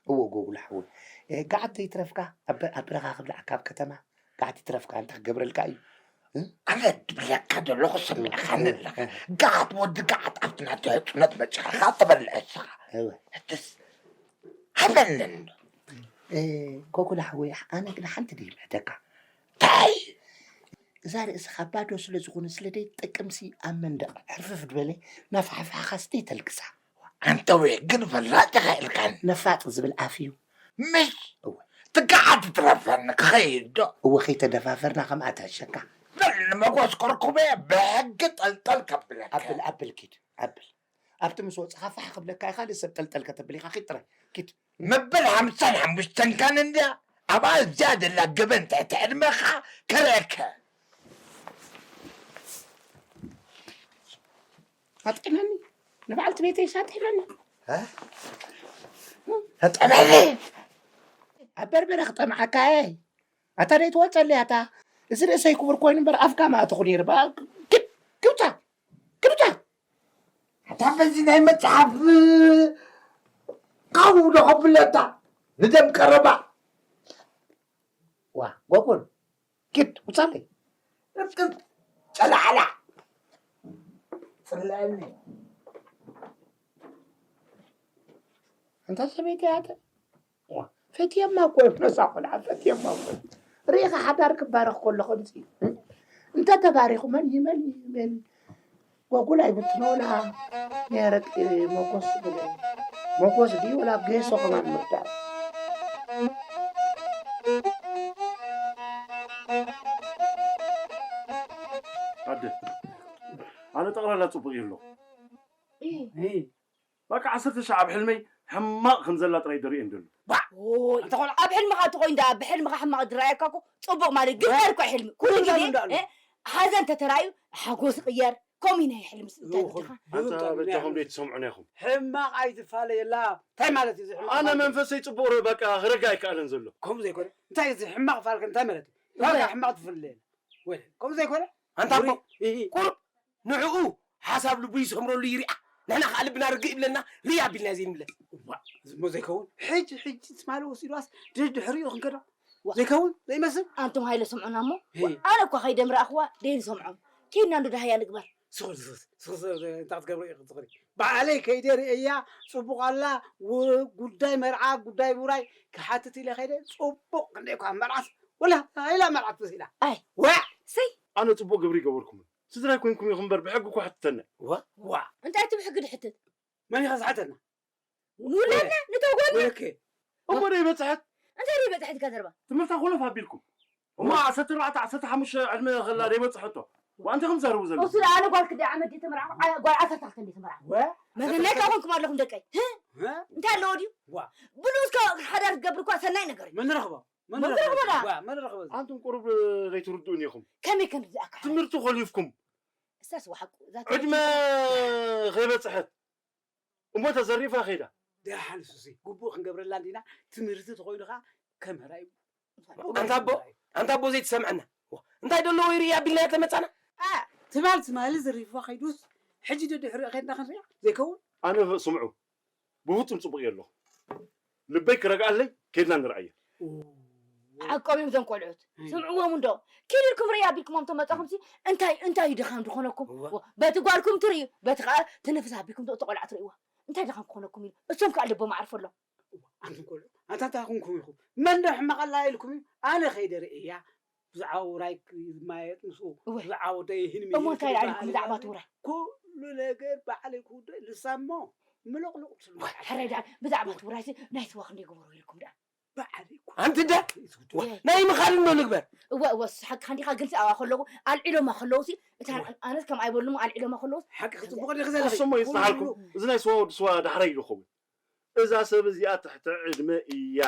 እወ ጎጉል ሓወይ ገዓት ዘይትረፍካ ኣብ በረኻ ክብላዕካ ኣብ ከተማ ገዓት ይትረፍካ እንታይ ክገብረልካ እዩ ኣነ ድብለካ ዘለኹ ስምዕኻ ንብለኻ ገዓት ወዲ ገዓት ኣብቲ ናተይ ሕፅኖት መፂኻኻ ትበልዕ እስኻ እወ ሕትስ ሃበኒ እንዶ ጎጉል ሓወይ ኣነ ግን ሓንቲ ድይምሕተካ እንታይ እዛ ርእስኻ ባዶ ስለ ዝኾነ ስለ ደይትጠቅምሲ ኣብ መንደቕ ሕርፍፍ ድበለ ናፋሕፋሕኻስ ደይተልግሳ ኣንተወ ግን ፈላጥ ኢኻ ኢልካኒ ነፋጥ ዝብል ኣፍ እዩ ምሽ ትጋዓት ትረፈኒ ክኸይድ ዶ እወ ከይተደፋፈርና ከምኣ ተሸካ በል ንመጎስ ኮርኩበ ብሕጊ ጠልጠል ከብለካ ኣብል ኣብል ኪድ ኣብል ኣብቲ ምስ ወፅኻ ፋሕ ክብለካ ኢኻ ካልእ ሰብ ጠልጠል ከተብል ኢኻ ኪድ ጥራይ ኪድ መበል ሓምሳን ሓሙሽተን ካን እንድያ ኣብኣ እዚኣ ዘላ ገበን ትሕቲ ዕድመኻ ከርእየከ። ኣጥዕመኒ፣ ንበዓልቲ ቤተይስ ኣጥዕመኒ። እ? ኣጥዕመኒ። ኣብ በርበረ ክጠምዓካ እየ። ኣታ ደይ ትወፀለይ ኣታ። እዚ ርእሰይ ክቡር ኮይኑ እምበር ኣፍካ ማእተኹ ነይሩ። ባ-፣ ክብ-፣ ክብታ፣ ክብታ። ኣታ በዚ ናይ መጽሓፍ ካው ዶ ከብለታ ንደም ቀረባ። ዋ፣ ጎጎል፣ ኪድ፣ ውጻለይ። እቅብ፣ ጨላዕላ። ጽለኒ። ኣንታ ሰበይቲ ኣተ። ዋ፣ ፈትየማ እኮ እዮም ነዛ ቆልዓ፣ ፈትየማ እኮ እዮም። ርኢኻ ሓዳር ክባረኽ ከሎ ከምዚ። እንተ ተባሪኹ መን እዩ፣ መን እዩ፣ መን እዩ? ጓጉል ኣይብትኖ ወላ ናይ ኣረቂ መጎስ ብሎ። መጎስ ድዩ ወላ ጌሶ ከማን ምርዳእ። ኣደ፣ ኣነ ጠቕላላ ጽቡቕ እየ ኣለኹ። እ። በቃ ዓሰርተ ሻዕ ኣብ ሕልመይ ሕማቕ ከም ዘላ ጥራይ ደሪኤ እንደሎ። ባ! ኦይ፣ እንተ ኾነ ኣብ ሕልምኻ እንተ ኮይኑ ደኣ ብሕልምኻ ሕማቕ ዝረኣየካ እኮ ጽቡቕ ማለት ግን ባ! እኮ ሕልሚ። ኩሉ ኩሉ ግዜ፣ እንዳሉ። እ፣ ሓዘን ተተራእዩ ሓጎስ ይቕየር። ከምኡ እዩ ናይ ሕልምስ እንታይ ይኹን። ብድኻ? ኣንታ ይኹን በጃኹም ጠቕሚ ደይ ትሰምዑና ኢኹም። ሕማቕ ኣይትፋለየላ። እንታይ ማለት እዩ እዚ ሕማቕ ኣነ ማለት? መንፈሰይ ጽቡቕ ረ-፣ በቃ ክረጋ ኣይከኣለን ዘሎ። ከምኡ ዘይኮነ። እንታይ እዚ ሕማቕ ፋልከ እንታይ ማለት እዩ? እንታይ? ፋልከ ሕማቕ ትፍለየላ። ወይ፣ ከምኡ ዘይኮነ? ኣንታ እኮ ውሪ-፣ ቁሩብ ንዕኡ ሓሳብ ልቡ ይሰምረሉ ይርኣ። ንሕና ከኣ ልብና ርግእ ይብለና፣ ርኣ ኣቢልና ዘይንብለስ። እዋእ፣ እዚ እሞ ዘይከውን። ሕጂ፣ ሕጂ ትማሊ ወሲድዋስ ድሕሪኡ ክንከዶ? ዋ። ዘይከውን፣ ዘይመስል? ኣንቱም ሃይለ ስምዑና እሞ፣ ሄ። ኣነ እኳ ከይደ ምረኣኽዋ፣ ደይንሰምዖም። ኬድና እንዶ ደሃያ ንግበር። ስኽሪ፣ ስኽሪ፣ ስኽሪ፣ ስኽሪ፣ እንታይ ክትገብሮ ኢኺ ትኽሪ? ባዕለይ ከይደ ርእያ፣ ጽቡቕ ኣላ፣ ው-፣ ጉዳይ መርዓ፣ ጉዳይ ውራይ ክሓትት ኢለ ከይደ፣ ጽቡቕ ክንደይ እኳ መርዓስ፣ ወላ፣ ኢላ መርዓት መሲላ። ኣይ። ዋ! ሰይ! ኣነ ጽቡቕ ግብሪ ይገበርኩምን። ስድራይ ኮንኩም ኢኹም እምበር ብሕጊ እኮ ሕትተና። ዋ፣ ዋ። እንታይ እቲ ብሕጊ ድሕትት? መን ኢኻ ዝሓተና? ንውላድና፣ ንተጎልና። ወለከ። እሞ ደይ በጽሐት? እንታይ ደይ በጽሐት ኢልካ ዘረባ? ትምህርታ ኮለፍ ኣቢልኩም። እሞ ዓሰርተ ኣርባዕተ፣ ዓሰርተ ሓሙሽተ ዕድመ ከላ ደይ በጽሐቶ። ዋ፣ እንታይ ከም ትዛረቡ ዘለኹም? እሱ ደኣ ኣነ ጓል ክንደይ ዓመት ድየ ተመርዓኹ? ዓ-፣ ጓል ዓሰርተ ክልተ እንድየ ተመርዓኹ። ወ? መዘናይ ካብኹም ኣለኹም ደቀይ። ህ? እ? እንታይ ኣለዎ ድዩ? ዋ። ብሉ እስከ ሓዳር ክትገብር እኳ ሰናይ ነገር እዩ። መን ረኽቦ? መን መን ረኽቦ? ረኽቦ ደኣ? ዋ፣ መን ረኽቦ? ኣንቱም ቁሩብ ዘይትርድኡኒ ኢኹም። ከመይ ክንርድኣካ? ትምህርቲ ኮሊፍኩም። እሳስ ወሓቁ፣ እዛ ዕድመ ትምህርቲ ከይበጽሐት እሞ ተዘሪፋ ከይዳ። ደሓን ሱሲ፣ ግቡእ ክንገብረላ እንዲና፣ ትምህርቲ ተኾይኑ ኸዓ ከምህራ እዩ። ኣንታ ኣቦ፣ ኣንታ ኣቦ ዘይትሰምዐና። ዋ፣ እንታይ ደለዎ ይርኢ ኣቢልና ተመጻና? ኣ፣ ትማል ትማሊ ዘሪፋ ከይዱስ፣ ሕጂ ደድሕሪኡ ከይድና ክንሪኣ ዘይከውን? ኣነ ስምዑ፣ ብፍጹም ጽቡቕ የሎ። ልበይ ክረግኣለይ፣ ከይድና ንርኣያ። ኦ። ሓቆም እዮም እዞም ቆልዑት። እይ። ስምዕዎም እንዶ። ኪድ ኢልኩም ርእዩ ኣቢልኩሞም ተመጻኹምሲ፣ እንታይ፣ እንታይ እዩ ድኻም ዝኾነኩም? እወ። ወ-፣ በቲ ጓልኩም ትርእዩ፣ በቲ ኸኣ ትንፍስ ኣቢልኩም እቲ ቆልዓ ትርእይዋ። እንታይ ድኻም ክኾነኩም ኢሉ። እሶም ከኣ ልቦም ኣዕርፈሎም። እወ፣ ኣንቱም ቆልዑ፣ ኣንታ እንታይ ኮንኩም ኢኹም? መን ዶ ሕማቕ ኣላ ኢልኩም እዩ? ኣነ ከይደ ርእያ፣ ብዛዕባ ውራይ ክማየጥ ምስኡ፣ እወ። ብዛዕባ ወደይ ህልሚ እሞ እንታይ ደኣ ኢልኩም ብዛዕባ እቲ ውራይ? ኩሉ ነገር ባዕለይ ክውድኦ፣ ንሳ እሞ ምልቕልቕ ትብል። ሕራይ ደኣ፣ ብዛዕባ እቲ ውራይሲ ናይ ስዋ ክንደይ ገበሮ ኢልኩም ደኣ? ባዕለይ እኮ ኣንቲ ደ? ዝውድኦ። ዋ፣ ናይ ምኻድ እንዶ ንግበር። እወ፣ እወ፣ እሱ ሓቅኻ እንዲኻ፣ ግንሲ ኣብኣ ከለኹ፣ ኣልዒሎማ ከለዉሲ፣ እታ እወ። ኣነስ ከም ኣይበሉም ኣልዒሎማ ከለዉስ፣ ሓቂ ክጽቡቕ ዲኺ ዘለኺ? እሱ እሞ ይጽናሓልኩም። ኩሉ እዚ ናይ ስዋ ወዲ ስዋ ዳሕራይ እዩ ዝኸውን። እዛ ሰብ እዚኣ ትሕቲ ዕድመ እያ።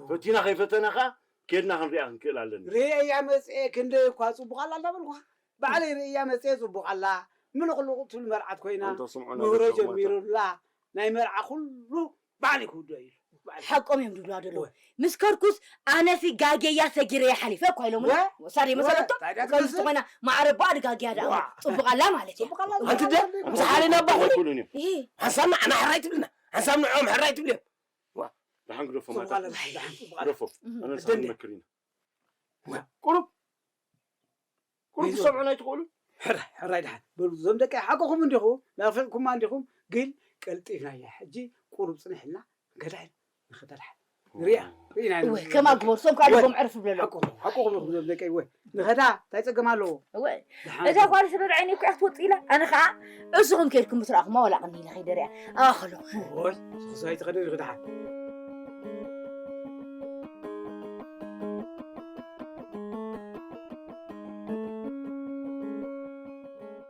ፈቲና ከይፈተና ኸኣ ኬድና ክንሪኣ ክንክእል ኣለና። ርእያ መጽኤ ክንደይ እኳ ጽቡቕ ኣላ እንዳበልኩኻ፣ ባዕለይ ርእያ መጽኤ ጽቡቕ ኣላ፣ ምልቕልቕ ትብል መርዓት ኮይና፣ ኣንታ ስምዑና ምህሮ ደካማት። ጀሚሩላ፣ ናይ መርዓ ኩሉ ባዕለይ ክውድኦ እዩ። ባዕለይ። ሓቆም እዮም ዝብሉ ኣለዉ። ወ። ምስ ከድኩስ ኣነሲ ጋጌያ ሰጊረያ ሓሊፈ እኳ ኢሎምኒ። ወ። ሳሪ ወ። መሰለቶም? እንታይ ደኣ ከምዚ ትመስል? ዝኾነ ማዕረ ባዕዲ ጋጌያ ደኣ ዋ። ጽቡቕ ኣላ ማለት እያ። ጽቡቕ ኣላ። ኣንቲ ደ? ምስ ሓደ ናብ ባኹኒ? ኣይኮኑን እዮም። ይሄ። ሓንሳብ ንዓና ሕራይ ትብልና፣ ሓንሳብ ንዕኦም ሕራይ ትብልዮም። ዋ። ደሓን ግደፎም ጽቡቕ ኣታ። ኣላ፣ ደሓን ጽቡቕ ኣላ። ግደፎም። እህ። ኣነ ንስኻ ኣደነ። ንመክር ኢና። ዋ። ቁሩብ። ቁሩብ ይዞ። ክትሰምዑና ኣይትኽእሉን? ሕራይ፣ ሕራይ ደሓን። በሉ፣ እዞም ደቀይ ሓቅኹም እንዲኹም፣ ናፊቕኩማ እንዲኹም፣ ግን ቀልጢፍናያ። ሕጂ ቁሩብ ጽንሕ ኢልና ንከዳ ኢና። ንኸዳ ደሓን። ንሪኣ፣ ኦ። ርኢና ኢና። እወ፣ ከማ ግበሩ፣ እሶም ከዓ ልቦም ዕርፍ ይብለሎም። ሓቅኹም፣ ሓቅኹም ኢኹም እዞም ደቀይ፣ እወ። ንኸዳ፣ እንታይ ጸገም ኣለዎ? እወ። ደሓን እዛ ይኹን። ጓል ሰበብ ዓይነይ እኮ እያ ክትወጽእ ኢላ። ኣነ ኸዓ፣ እስኹም ከይድኩም ምስ ረኣኹማ ዋላ ቀኒ ኢለ ከይደ ሪኣ። ኣዋ ከለኹ። ኦይ፣ እስኺ ኣይትኸደን ኢኺ ደሓን።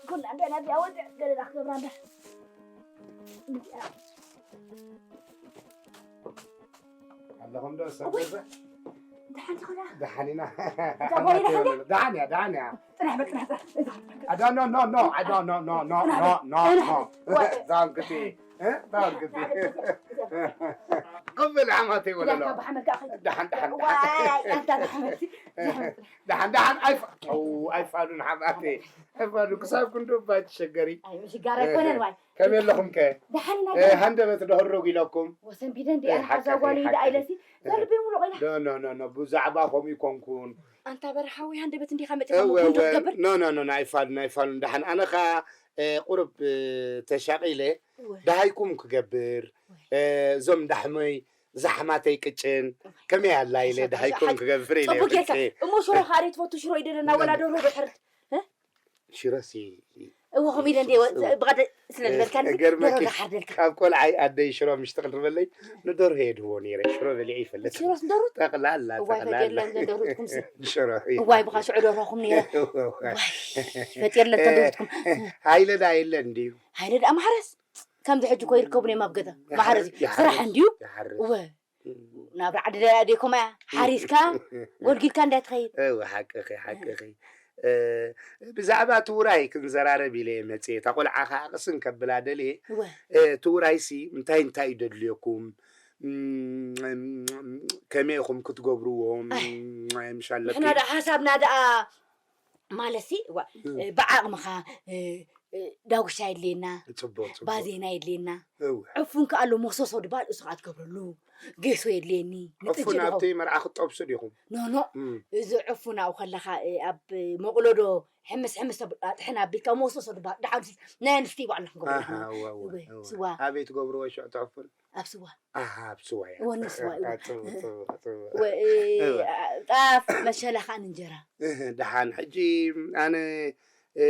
ኩላ እንደ ናብያ ወደ ገለ ዳክ ገብራ እንደ። እንዲያ። ኣለኹም ዶ ሰብ ገዛ? ደሓን ትኾና? ደሓን ኢና። እዛ ጓል ደሓን እያ? ደሓን እያ፣ ደሓን እያ። ጥራሕ በል ጥራሕ ጥራሕ። እዛ I don't know, no, no, I don't know, no, no, no, no, no. ዛንክቲ፣ እ? ዛንክቲ። ቅብል ዓማተይ ወለሎ። ያካ ብሓመድ ከኣ ኸይድ። ደሓን፣ ደሓን፣ ዋይ ደሓን። ኣንታ ብሓመድ። ደሓን፣ ደሓን፣ ኣይፋ-፣ ው፣ ኣይፋሉን ዓማተይ። ኣይፋሉን፣ ክሳብ ክንዱ እባ ትሸገሪ። ኣይ ሽጋር ኣይኮነን ዋይ። ከመይ ኣለኹም ከ? ደሓን ኢና እ፣ ገና። ሃንደበት ዶ ህረጉ ኢሎኩም? ወሰን ቢደ እንዲ እ፣ ኣን ሓዛ ሓቂ፣ ጓል ሓቂ። ይዳ ኢለሲ። ዘልቢ ሙሉ ቆይና። ኖ፣ ኖ፣ ኖ፣ ኖ፣ ብዛዕባኹም ይኮንኩን። ኣንታ በርሓዊ ሃንደበት እንዲኻ መጺኻ እወ፣ መጉንጆ እወ፣ ትገብር። ኖ፣ ኖ፣ ኖ፣ ኖ፣ ኣይፋሉን፣ ኣይፋሉን። ደሓን፣ ኣነ ኸኣ፣ እ፣ ቁሩብ፣ እ፣ ተሻቒለ፣ እወ። ደሃይኩም ክገብር፣ እ፣ እዞም ዳሕመይ፣ ዛሕማተይ ቅጭን፣ ከመይ ኣላ ኢለ፣ ሓቂ፣ ደሃይኩም ሓቂ። ክገብር ኢለ ጽቡቅ ጌርካ። ቅጭ። እሞ ሽሮ ካሪ ትፈቱ ሽሮ ይደለና ወላ ደርሆ ድሕር። ሽሮሲ፣ እወ፣ ከምኡ ኢለ እንደ እወ። ብቐደ ስለ ዝበልካኒ እገርመኪ፣ ደርሆ ክሓርደልካ። ካብ ቆልዓይ ኣደይ ሽሮ ምሽ ትቕርበለይ፣ ንደርሆ እየ ድህቦ ነይረ። ሽሮ በሊዐ ይፈልጥ። ሽሮስ ደሩት? ጠቕላላ፣ እዋይ፣ ጠቕላላ። ፈትየለን ዘደሩትኩም ሲ። ሽሮ እዩ። እዋይ፣ ብኻ ሽዑ ደርሆኹም ነይረ። እወ፣ እወ። ዋይ፣ ፈትየለን ተደሩትኩም። ሃይለ ዳ የለን ድዩ? ሃይለ ደኣ ማሕረስ። ከምዚ ሕጂ እኮ ይርከቡን እዮም ኣብ ገዛ። ማሕረስ እዩ። ይሓርስ፣ ስራሕ እንድዩ። ይሓርስ። እወ፣ ናብራ ዓዲ ደኣ ደይኮማ እያ። ሓሪስካ፣ ጎልጊልካ እንዳትኸይድ። እወ፣ ሓቅኺ፣ ሓቅኺ። እ፣ ብዛዕባ እቲ ውራይ ክንዘራረብ ኢለ እየ መፅየ። እታ ቆልዓ ከዓ ቅስን ከብላ ደልየ። እወ። እ፣ እቲ ውራይሲ እንታይ እንታይ እዩ ደድልየኩም? እም፣ ከመይ ኢኹም ክትገብርዎም? ኣይ። ምሽ ኣለኪ? ንሕና ደኣ ሓሳብና ደኣ ማለትሲ፣ እዋ፣ እም። እ፣ ብዓቕምኻ፣ እ፣ እ፣ ዳጉሻ የድልየና፣ ፅቡቅ፣ ፅቡቅ። ባዜና የድልየና። እወ። ዕፉን ከኣ ኣሎ፣ ሞሶሶ ድበሃል፣ እሱ ከኣ ትገብረሉ። ጌሶ የድልየኒ። ንጥጂ ዕፉን ድኾ-፣ ኣብቲ መርዓ ክትጠብሱ ዲኹም? ኖ፣ ኖ። እም። እዚ ዕፉን ኣብኡ ከለኻ፣ እ፣ ኣብ መቕሎ ዶ ሕምስ ሕምስ ተብ-፣ ኣጥሕን ኣቢልካ፣ ሞሶሶ ድበሃል፣ ደሓን ሲ-፣ ናይ ኣንስቲ ባዕልና ክንገብሮ ኣሃ፣ ኢና። እወ፣ እወ፣ እወ፣ እወ። ስዋ። ኣበይ ትገብርዎ ሽዑ እቲ ዕፉን? ኣብ ስዋ። ኣሃ፣ ኣብ ስዋ እያ። እወ፣ ንስዋ እዩ። ጽቡቕ፣ ጽቡቕ፣ ጽቡቕ። ወ-፣ እ፣ እወ። ጣፍ መሸላ ከኣ እንጀራ። እህ፣ ደሓን። ሕጂ ኣነ፣ እ፣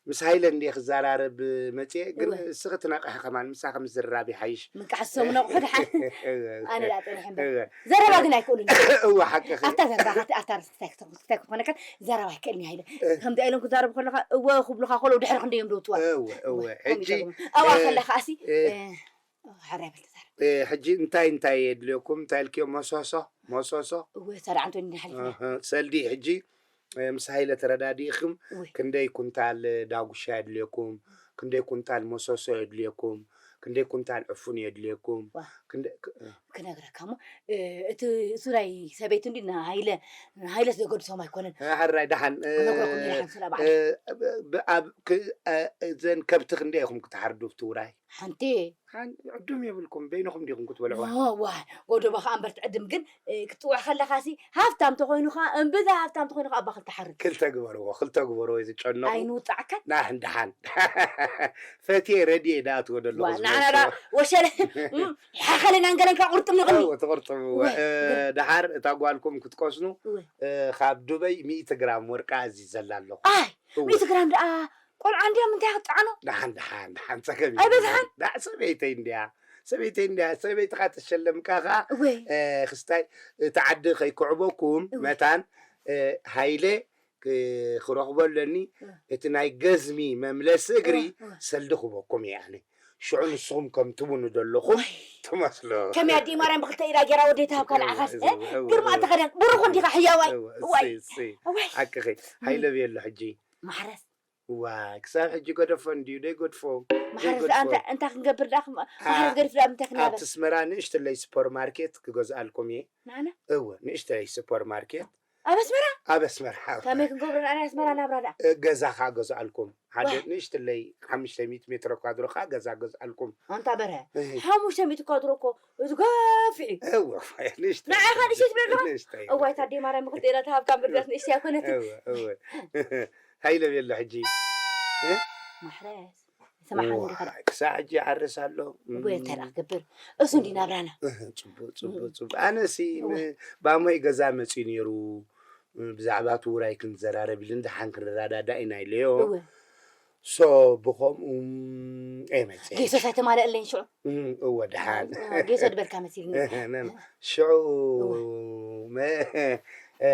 ምስ ሃይለ እንድየ ክዘራረብ መጽየ፣ ግን እወ። እስኺ ትነቕሒ ከማን፣ ምሳኺ ምዝርራብ ይሓይሽ። ምንቃሕ ዝሰሙ ነቑሑ ደሓን። እወ። ኣነ ደኣ ጸኒሐ እምበር። እወ። ዘረባ ግን ኣይክእሉን። እወ፣ ሓቅኺ። ኣብታ ዘረባ፣ ኣብታ ኣርእስቲ እንታይ ክተ-፣ እንታይ ክኾነካ፣ ዘረባ ኣይክእልን ሃይለ። እ። ከምዚኣ ኢሎም ክዛረቡ ከለኻ፣ እወ ክብሉኻ ከለዉ ድሕሪ ክንደይ እዮም ደውትዋ? እወ፣ እወ። እወ፣ ከምኡ ሕጂ፣ ይገብሩ። ኣብኣ እ፣ ከለኻሲ፣ እ፣ እ፣ ሕራይ በል ተዛረብ። እ፣ ሕጂ እንታይ እንታይ የድልየኩም? እንታይ ኢልክዮ? መሶሶ፣ መሶሶ? እወ፣ ሰላም ኣንቶኒ ሓሊፍና። እህ፣ ሰልዲ ሕጂ፣ እ፣ ምስ ሃይለ ተረዳዲእኹም እወ። ክንደይ ኩንታል ዳጉሻ የድልየኩም? ክንደይ ኩንታል መሶሶ የድልየኩም? ክንደይ ኩንታል ዕፉን የድልየኩም? ዋ። ክንደይ ክ-፣ እ። ክነግረካ እሞ፣ እ፣ እቲ፣ እሱ ናይ ሰበይቱ እንዲ ንሃይለ፣ ንሃይለስ ዘገድሶም ኣይኮነን። እ፣ ሕራይ ደሓን፣ እ፣ ክነግረኩም እየ፣ ደሓን ስለ በዓል። እ፣ ብ-፣ ብ-፣ ኣብ ክ-፣ እ፣ እዘን ከብቲ ክንደይ ኢኹም ክትሓርዱ ኣብቲ ውራይ? ሓንቲ። ሓን-፣ ዕዱም የብልኩም፣ በይንኹም ዲኹም ክትበልዕዋ? ዋ፣ ዋ፣ ጎደቦ ከኣ እምበር ትዕድም፣ ግን፣ እ፣ ክትጽውዕ ከለኻሲ፣ ሃብታም ተኾይኑ ኸኣ፣ እምብዛ ሃብታም ተኾይኑ ኸኣ፣ ኣባ ክልተ ሓርድ። ክልተ ግበርዎ፣ ክልተ ግበርዎ፣ ዝጨነቑ። ኣይንውጻዓካን? ናህን ደሓን። ፈትየ ረድየ ደኣ ትወደለኹ ዋ፣ ዝመስሎ። ንዓና ደኣ ወሸለ፣ እም፣ ሓኸለን ኣንገለን ከኣ ቁርጥም ንቕኒ። እወ፣ ትቕርጥም፣ እወ። እወ፣ እ፣ ግን ደሓር እታ ጓልኩም ክትቆስኑ፣ እወ። እ፣ ካብ ዱበይ ሚእቲ ግራም ወርቂ ኣዚዘላ ኣለኹ። ኣይ፣ እወ። ሚእቲ ግራም ደኣ ቆልዓ እንድያ፣ ምንታይ ክትጠዓኖ? ደሓን፣ ደሓን፣ ደሓን፣ ጸገም ኣይበዝሓን? የብሉን። ደኣ ሰበይተይ እንድያ፣ ሰበይተይ እንድያ፣ ሰበይትኻ ተሸለምካ ኸኣ፣ እወ። እ፣ ክስታይ፣ እቲ ዓዲ ከይክዕበኩም፣ እወ። መታን፣ እ፣ ሃይለ ክ-፣ ክረኽቦ ኣለኒ። እወ። እቲ ናይ ገዝሚ መምለሲ እግሪ እወ፣ እወ። ሰልዲ ክበኩም እየ ኣነ። ሽዑ ንስኹም ከም ትቡኑ ዘለኹም ወይ። ትመስሉ። ከመይ ኣዲ ማርያም ብክልተ ኢዳ ጌራ ወደይ ትሃብካ እወ፣ ንዓኻስ፣ እወ፣ እ? እወ፣ ግርማ እወ። ተኸደን፣ ብሩኽ እንዲኻ ሕያዋይ። እወ፣ ዋይ። እሰይ፣ እሰይ። ዋይ። ሓቅኺ። ሃይለ ቤሎ ሕጂ። ማሕረስ። ዋይ፣ ክሳብ ሕጂ ገደፎ እንድዩ፣ ደይገድፎ፣ ማሕረስ ደይገድፎ። ደኣ እንታይ፣ እንታይ ክንገብር ደኣ፣ ክም-፣ ኣ-፣ ማሕረስ ገዲፍ ደኣ እንታይ ክናበር? ኣብቲ ኣስመራ ንእሽተለይ ሱፐርማርኬት ክገዝኣልኩም እየ። ንዓና? እወ፣ ንእሽተለይ ሱፐርማርኬት። ኣብ ኣስመራ? ኣብ ኣስመራ። ከመይ ክንገብሮ ንዓና ኣስመራ ናብራ ደኣ? እ፣ ገዛ ከኣ ገዝኣልኩም። ሓደ ዋይ። ንእሽተለይ ሓሙሽተ ሚእቲ ሜትሮ ኳድሮ ከኣ ገዛ ገዝኣልኩም። ኣንታ በርሀ፣ እህ። ሓሙሽተ ሚእቲ ኳድሮ እኮ እዚ ገፊሕ እዩ። እወ፣ ንእሽተይ። ንዓኻ ንእሽተይ ትብል ኣለኻ? ንእሽተይ። እዋይ፣ ታዴ ማርያም፣ ክልተ ኢዳ ትሃብካ እምበር፣ ንእሽተይ ኣይኮነትን። እወ፣ እወ። ሃይለ ቤሎ ሕጂ። እ? ማሕረስ። ይሰማዕኻኒ እንዲኻ ደኣ። ዋይ፣ ክሳዕ ሕጂ ይሓርስ ኣሎ። እወ፣ እንታይ ደኣ ክገብር? እሱ እንዲ ናብራና። እህ፣ ጽቡቕ፣ ጽቡቕ፣ እም። ጽቡቕ። ኣነሲ እወ። ን-፣ ባሞይ ገዛ መጺኡ ነይሩ። ብዛዕባ እቲ ውራይ ክንዘራረብ ኢልን ደሓን ክንረዳዳእ ኢና ኢለዮ። እወ። ሶ፣ ብኸምኡ፣ እም፣ እየ መጺአ። ጌሶስ ኣይተማልአለይን ሽዑ? እም፣ እወ፣ ደሓን። እወ፣ ጌሶ ድበልካ መሲልኒ። እህ፣ ነን። ሽዑ፣ እወ። መ-፣ እ፣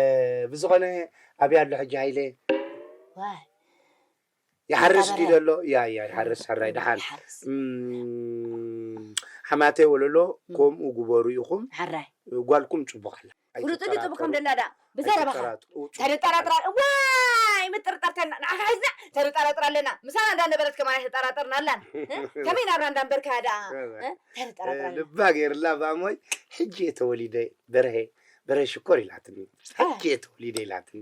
ብዝኾነ፣ ኣበይ ኣሎ ሕጂ ሃይለ? ዋይ። ይሓርስ ድዩ ዘሎ? ያ፣ ያ፣ ይሓርስ፣ ሕራይ፣ ደሓን። ይሓርስ። እም፣ ሓማተይ ወለሎ፣ እም። ከምኡ ግበሩ ኢኹም። ሕራይ። ጓልኩም ጽቡቕ ኣላ። ፍሉጥ እንዲ ጽቡቕ ከም ደላ ደኣ ብዘረባኻ ኣይትጠራጠሩ። ተደጠራጥራ። ዋይ ምጥርጣር ተና ንዓኻ ሒዝና ተደጠራጥራ ኣለና። ምሳና እንዳነበረት ከማን ኣይተጠራጠርና ኣላን። ከመይ ናብራ እንዳንበርካ ደኣ ተደጠራጥራ ኣለና። ልባ ገይርላ ባሞይ ሕጂ እየ ተወሊደ በርሀ በርሀ ሽኮር ኢላትኒ። ሕጂ እየ ተወሊደ ኢላትኒ።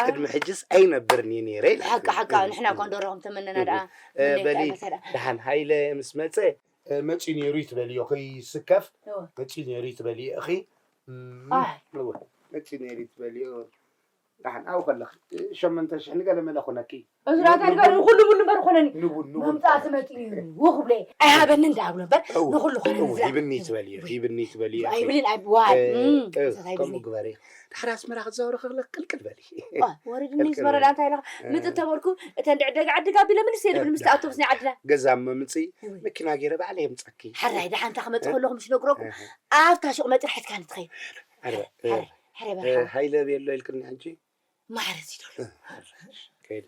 ቅድሚ ሕጅስ ኣይነብርን እየ ነይረ ኢላትኒ። ሓቂ ሓቂ ንሕና እኳ እንደረኹም ተመነና ደኣ። በሊ ደሓን ሃይለ ምስ መፀ መፂኡ ነይሩ እዩ ትበልዮ፣ ከይስከፍ መፂኡ ነይሩ እዩ ትበልዮ እኺ። መፂኡ ነይሩ እዩ ትበልዮ። ደሓን ኣብኡ ከለኺ ሸመንተ ሽሕ ንገለ መለ ኩነኪ። እዚ ናታ ንገር ንኹሉ ቡን እምበር ኮነኒ። ንቡን ንቡን መምፃእቲ መፂኡ እዩ። ውኽ ብለ ኣይሃበኒ እንዳብሎ እምበር ንኹሉ ኮነኒ። ሂብኒ ትበልዮ ሂብኒ ትበልዮ። ኣይብልን ኣይብዋይ። ከምኡ ግበሪ። ድሕሪ ኣስመራ ክትዛወሪ ከለክ ቅልቅል በሊ። ወሪድኒ ዝመረዳ እንታይ ኢለካ ምጥ ተበልኩ። እተን ድዕደግ ዓዲ ጋቢለ ምልስ የድብል ምስቲ ኣውቶቡስ ናይ ዓድና። ገዛ መምፅኢ መኪና ገይረ ባዕለ የምፀኪ። ሓራይ ደሓንታ ክመፅ ከለኹ ምሽ ነግረኩም ኣብታ ሹቕ መጥርሕትካ ንትኸይድ። ሓረ በርሃ ሃይለ ቤሎ ኢልክኒ ሕጂ። ማሕረስ ይደሉ። ከይዱ።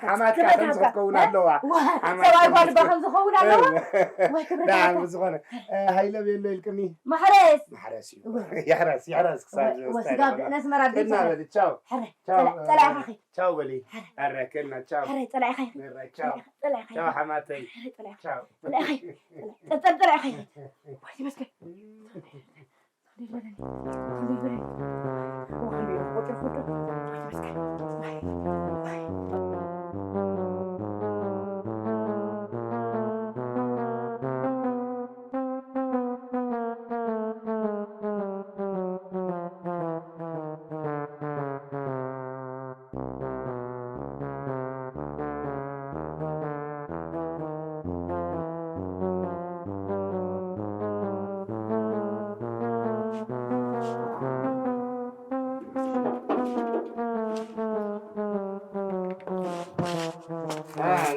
ሓማትካ ከም ዝኸውን ኣለዋ። ሰብኣይ ጓል እባ ከም ዝኸውን ኣለዋ። ደሓን ብዝኾነ ሃይለ ቤሎ ኢልክኒ። ማሕረስ ማሕረስ እዩ። የሕረስ የሕረስ ክሳብ ወስጋ ነስመራ ቤት ቻው። ጸላኢኻ ቻው በሊ። ኣረ ከና ቻው። ጸላኢኻ ቻው። ጸላኢኻ ቻው ሓማተይ። ጸላኢኻ ጸላኢኻ ወይ ተመስገን።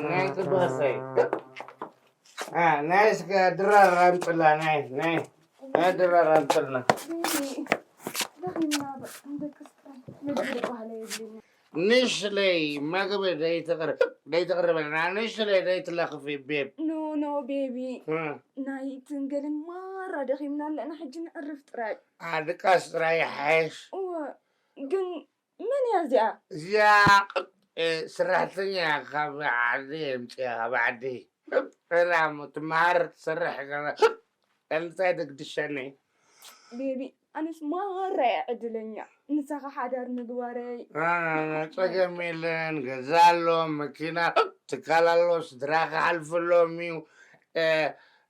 ናይ ጽቡቅ ሰይ። ናይ እስከ ድራር ኣምፅላ ናይ ናይ ናይ ድራር ኣምፅልና። ንሽለይ መግቢ ደይተቕርበልና ንሽለይ ደይትለኽፊ ቤብ። ኖ ኖ ቤቢ። ናይ ትንገልን ማራ ደኺምና ኣለና ሕጂ ንዕርፍ ጥራይ። ኣድቃስ ጥራይ ይሓይሽ። እወ ግን መን እያ እዚኣ? እዚኣ ስራሕተኛ ካብ ዓዲ የምፅያ ካብ ዓዲ። ሰላም ትመሃር ትሰርሕ ገለ እንታይ ደግድሸኒ? ቤቢ ኣነስ ማራ እየ ዕድለኛ ንሳኻ ሓዳር ምግባረይ። ጸገም የለን ገዛ ኣሎ መኪና ትካል ኣሎ ስድራ ክሓልፈሎም እዩ።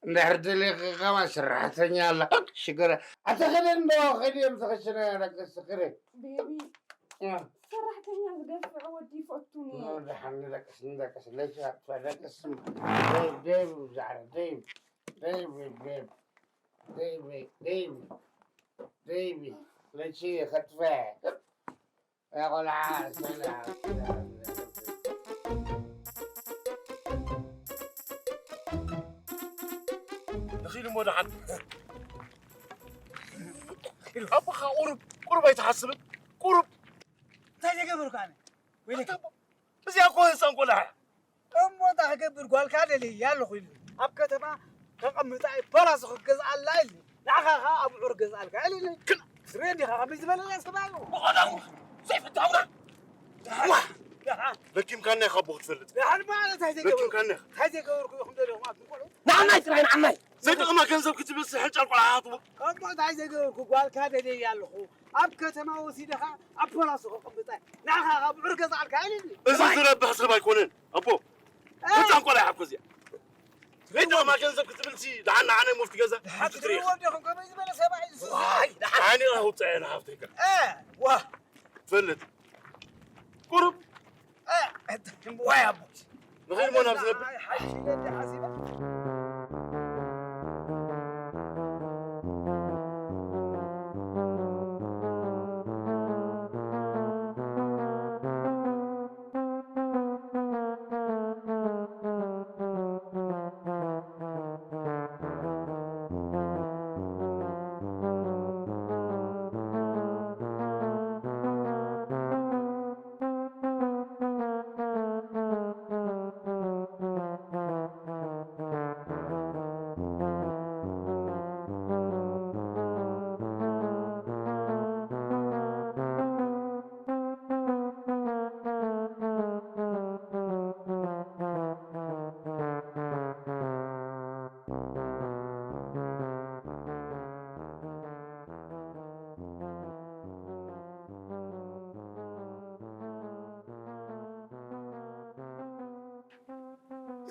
እንድሕር ደሊኺ ከማ ሰራሕተኛ ኣላ ሽግር ኣተኸደ እንዶ ከድዮም ተኸሽነ ደቅስ ክረ ቤቢ ሰራሕተኛ ዝገፍዕ ወዲ ይፈቱኒ። ደሓን ንደቅስ ንደቅስ ለይሻ ደቅስ ደይብ ደይብ ዛዕረ ደይብ ደይብ ደይብ ደይብ ደይብ ደይብ ለይቺ ከጥፈ ቆልዓ ንኺድ እሞ ደሓን ኣቦኻ ቁሩብ ቁሩብ ኣይትሓስብን ቁሩብ እንታይ ዘገበርኩ ኣነ ወይለካ እዚኣ እኮ ህፃን ቆልዓ እያ እሞ እንታይ ክገብር ጓልካ ደልየ ኣለኹ ኢሉ ኣብ ከተማ ከቐምጣ እዩ ፓላሶ ክትገዝኣላ ኢሉ ንዓኻ ኸዓ ኣብዑር ገዝኣልካ ኢሉ ክላ ስሬ እንዲኻ ከመይ ዝበለ ሰብኣይ እዩ ብቐዳሙ ዘይፍታውና ለኪምካና ኢኻ ኣቦ ክትፈልጥ ደሓን ማለት እንታይ ዘይገበርኩ ለኪምካና ኢኻ እንታይ ዘይገበርኩ ኢኹም ደለኹም ኣብ ትንኮሎ ንዓናይ ጥራይ ንዓናይ ዘይጠቕማ ገንዘብ ክትብል ስሕል ጫል ቆልዓ ሃትዎ እሞ እንታይ ዘይገበርኩ ጓልካ ደልየ ኣለኹ ኣብ ከተማ ወሲደኻ ኣብ ፖላሶ ከቐምጣ ንዓኻ ካብ ብዕር ገዛኣልካ ኣይልኒ እዚ ዝረብሕ ሰብ ኣይኮነን ኣቦ ህፃን ቆልዓ ሓኮ እዚኣ ሬድዮማ ገንዘብ ክትብልሲ ደሓን ንዓናይ ሞፍቲ ገዛ ክትርኢ ወደኹም ከመይ ዝበለ ሰብኣይ እዩ ኣነ ኣውፅዐ ንሃፍተይካ ዋ ትፈልጥ ቁሩብ ዋይ ኣቦ ንኽእል ሞን ኣብ ዝነብር ሓሲበ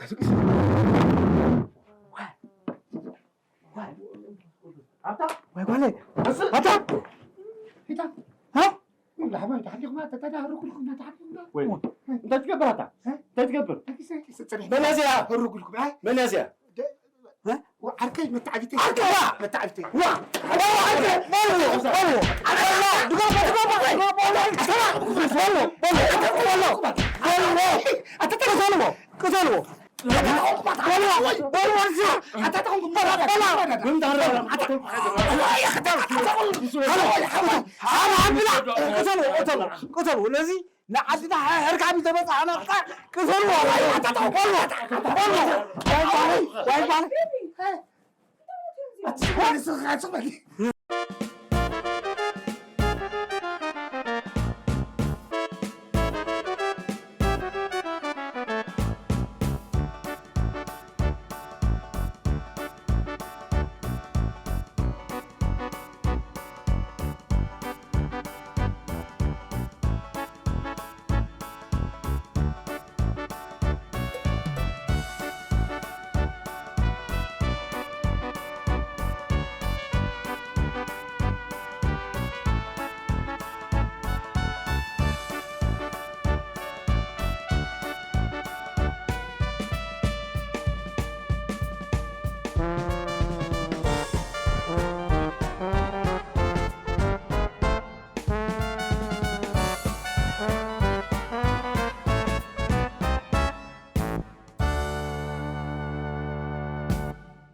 ኣታ ወይ ጓለይ ኣታ ፊታ ሃ ላሕባይ ተሓሊኹማ ተተዳህርኩልኩም ተሓሊኹማ ወይ እንታይ ትገብር ኣታ እንታይ ትገብር መናዝያ ህርጉልኩም ኣይ መናዝያ ዓርከይ መተዓቢተይ ዓርከይ መተዓቢተይ ዋ ዋ ዓርከይ በሉ በሉ ዓርከይ ድጎ ድጎ ድጎ ቅተሉ ነዚ ንዓድና ሕርካብ ዝተበፃዕና ቅተሉ